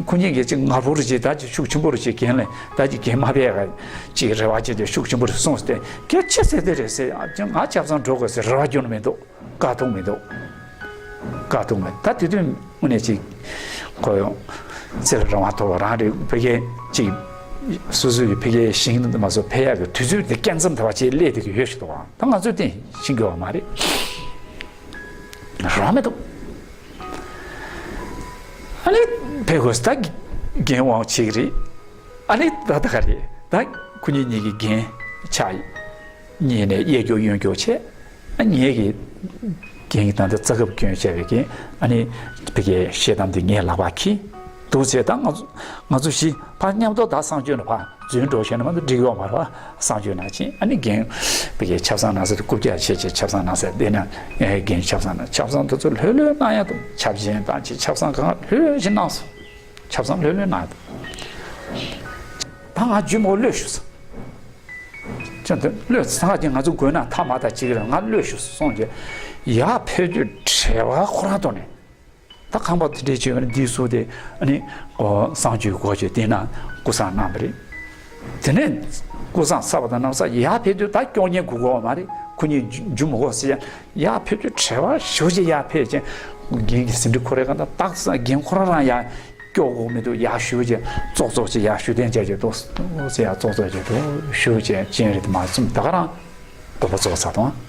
ཁོ་གཉིས་ཀྱིས་ཅིག་ངར་པོ་རུ་ཅིག་ད་ཅིག་ཤུགས་ཆེན་པོ་རུ་ཅིག་རྒན་ལ་ད་ཅིག་རྒན་མ་ཕེབས་ག་ཅིག་རེ་བ་བྱས་ཏེ་ཤུགས་ཆེན་པོ་རུ་གསུངས་ཏེ་ཁྱེད་ཅི་ཟེར་དེ་རེད་ཟེར། ཨ་ཅིག་ང་ཆབ་གསང་འགྲོ་དགོས་ཟེར་རེ་བ་སྐྱོན་མི་འདུག་དཀའ་ཐུབ་མི་འདུག་དཀའ་ཐུབ་མི་ད་དེ་དུས་དངོས་གནས་ཅིག་ཁོ་ཡང་རྩེ་ལ་རང་དབང་ཐོབ་པ་རང་རེད། ཕ་གིའི་ཅིག་སོ་སོའི་ཕ་གིའི་ཞིང་དུ་མ་སོང་ཕེབས་ཡག་གི་དུས་ཚོད་དེ་སྐྱེལ་མཚམས་དེ་བ་ཅིག་སླེབས་བསྡད་ཀྱི་ཡོད་ཞིག་འདུག་ད་ང་ཚོས་བསྟན་ཤེས་ཀྱི་ཡོད་མ་རེད། རང་མི་འདུག་ཨ་ནི་ཕེབས་དགོས་ད་རྒན་དབང་ཆེ་གི་རེད། ཨ་ནི་ད་ད་ག་རེད་ད་ཁོ་གཉིས་གཉིས་ཀྱི་རྒན་ཆགས་གཉིས་ནས་གཡས་སྐྱོར་གཡོན་སྐྱོར་བྱས། ཨ་ངེད་ཀྱི་རྒན་གྱི་ད་ལྟ་རྩ་ཁབ་སྐྱོན་བྱས་པའི་རྒན་ཨ་ནི་ཕ་གིའི་ཤེལ་དམ་འདི་ངའི་ལག་པར་འཁྱེར་འདུག་བྱས་ད་ང་ཚོ་ང་ཚོ་བཞི་ཕར་མཉམ་དུ་ད་གསང་སྤྱོད་ནས་ཕར་འཛུལ་འགྲོ་བྱས་ན་མ་གཏོགས་འགྲིག་ཡོད་མ་རེད་བ། གསང་སྤྱོད་ནང་ཕྱིན་ཨ་ནི་རྒན་ཕ་གིའི་ཆབ་གསང་ནང་ས་དེ་རྐུབ་བཀྱག་བྱས་བྱས་ཆབ་གསང་ནང་ས་བསྡད་ན་རྒན་ཆབ་གསང་ནང་ཆབ་གསང་དེ་ཚོ་ལྷོད་ལྷོད་གནང་ཡ་དང་ཆབ་ཆེན་དང་ཅི་ཆབ་གསང་གང་ལྷོད་ལྷོད་ཅིག་གནང་སོང་། ཆབ་གསང་ལྷོད་ལྷོད་གནང་ཡ་དང་། ད་ང་རྒྱུ་མོ་ལོས་ཞུ་སོང་། ཅན་དེ་བློས་ཚང་གི་ང་ཚོ་དགོས་ན་ཐ་མ་དང་གཅིག་རེད། ང་བློས་ཞུ་སོང་རྗེས་ཡར་ཕེབས་རྒྱུ་བྲེལ་བ་ཁོ་རང་ཐོག་ནས་ད་ཁང་པ་དེ་འདྲའི་བྱས་པ་ནི་འདིའི་སྲོལ་དེ་ཨ་ནི་གསང་སྤྱོད་སྒོ་བྱས་དེ་ན་ཀུན་བཟང་གནང་བ་རེད། དེ་ནས་ཀུན་བཟང་ཚར་བ་དང་གནམ་ས་ཡར་ཕེབས་དུས་ད་སྐྱོག་ཉན་དགོས་དགོས་པ་མ་རེད། ཁོ་གཉིས་རྒྱུ་མི་དགོས་ཟེར་ཡ། ཡར་ཕེབས་དུས་བྲེལ་བ་ཞེ་པོ་ཅིག་ཡར་ཕེབས་ཀྱིན་རྒན་གྱི་ཟིན་བྲིས་ཁོ་རའི་སྒང་དང་སྟག་ས་རྒན་ཁོ་རང་རང་ཡར། སྐྱོ་དགོས་མི་འདུག་ཡར་ཞུ་བྱས་ཙོག་ཙོག་ཅིག་ཡར་ཞུ་གཏན་བཅག་རྒྱུ་འདུག་ཟེར་ཡར་ཙོག་ཙོག་རྒྱུ་འདུག་ཞུ་བྱས་སྤྱན་རས་དེ་མ་བཙུམ་ད་ག་རང་དོགས་པ་ཚོགས་ཚར་དང་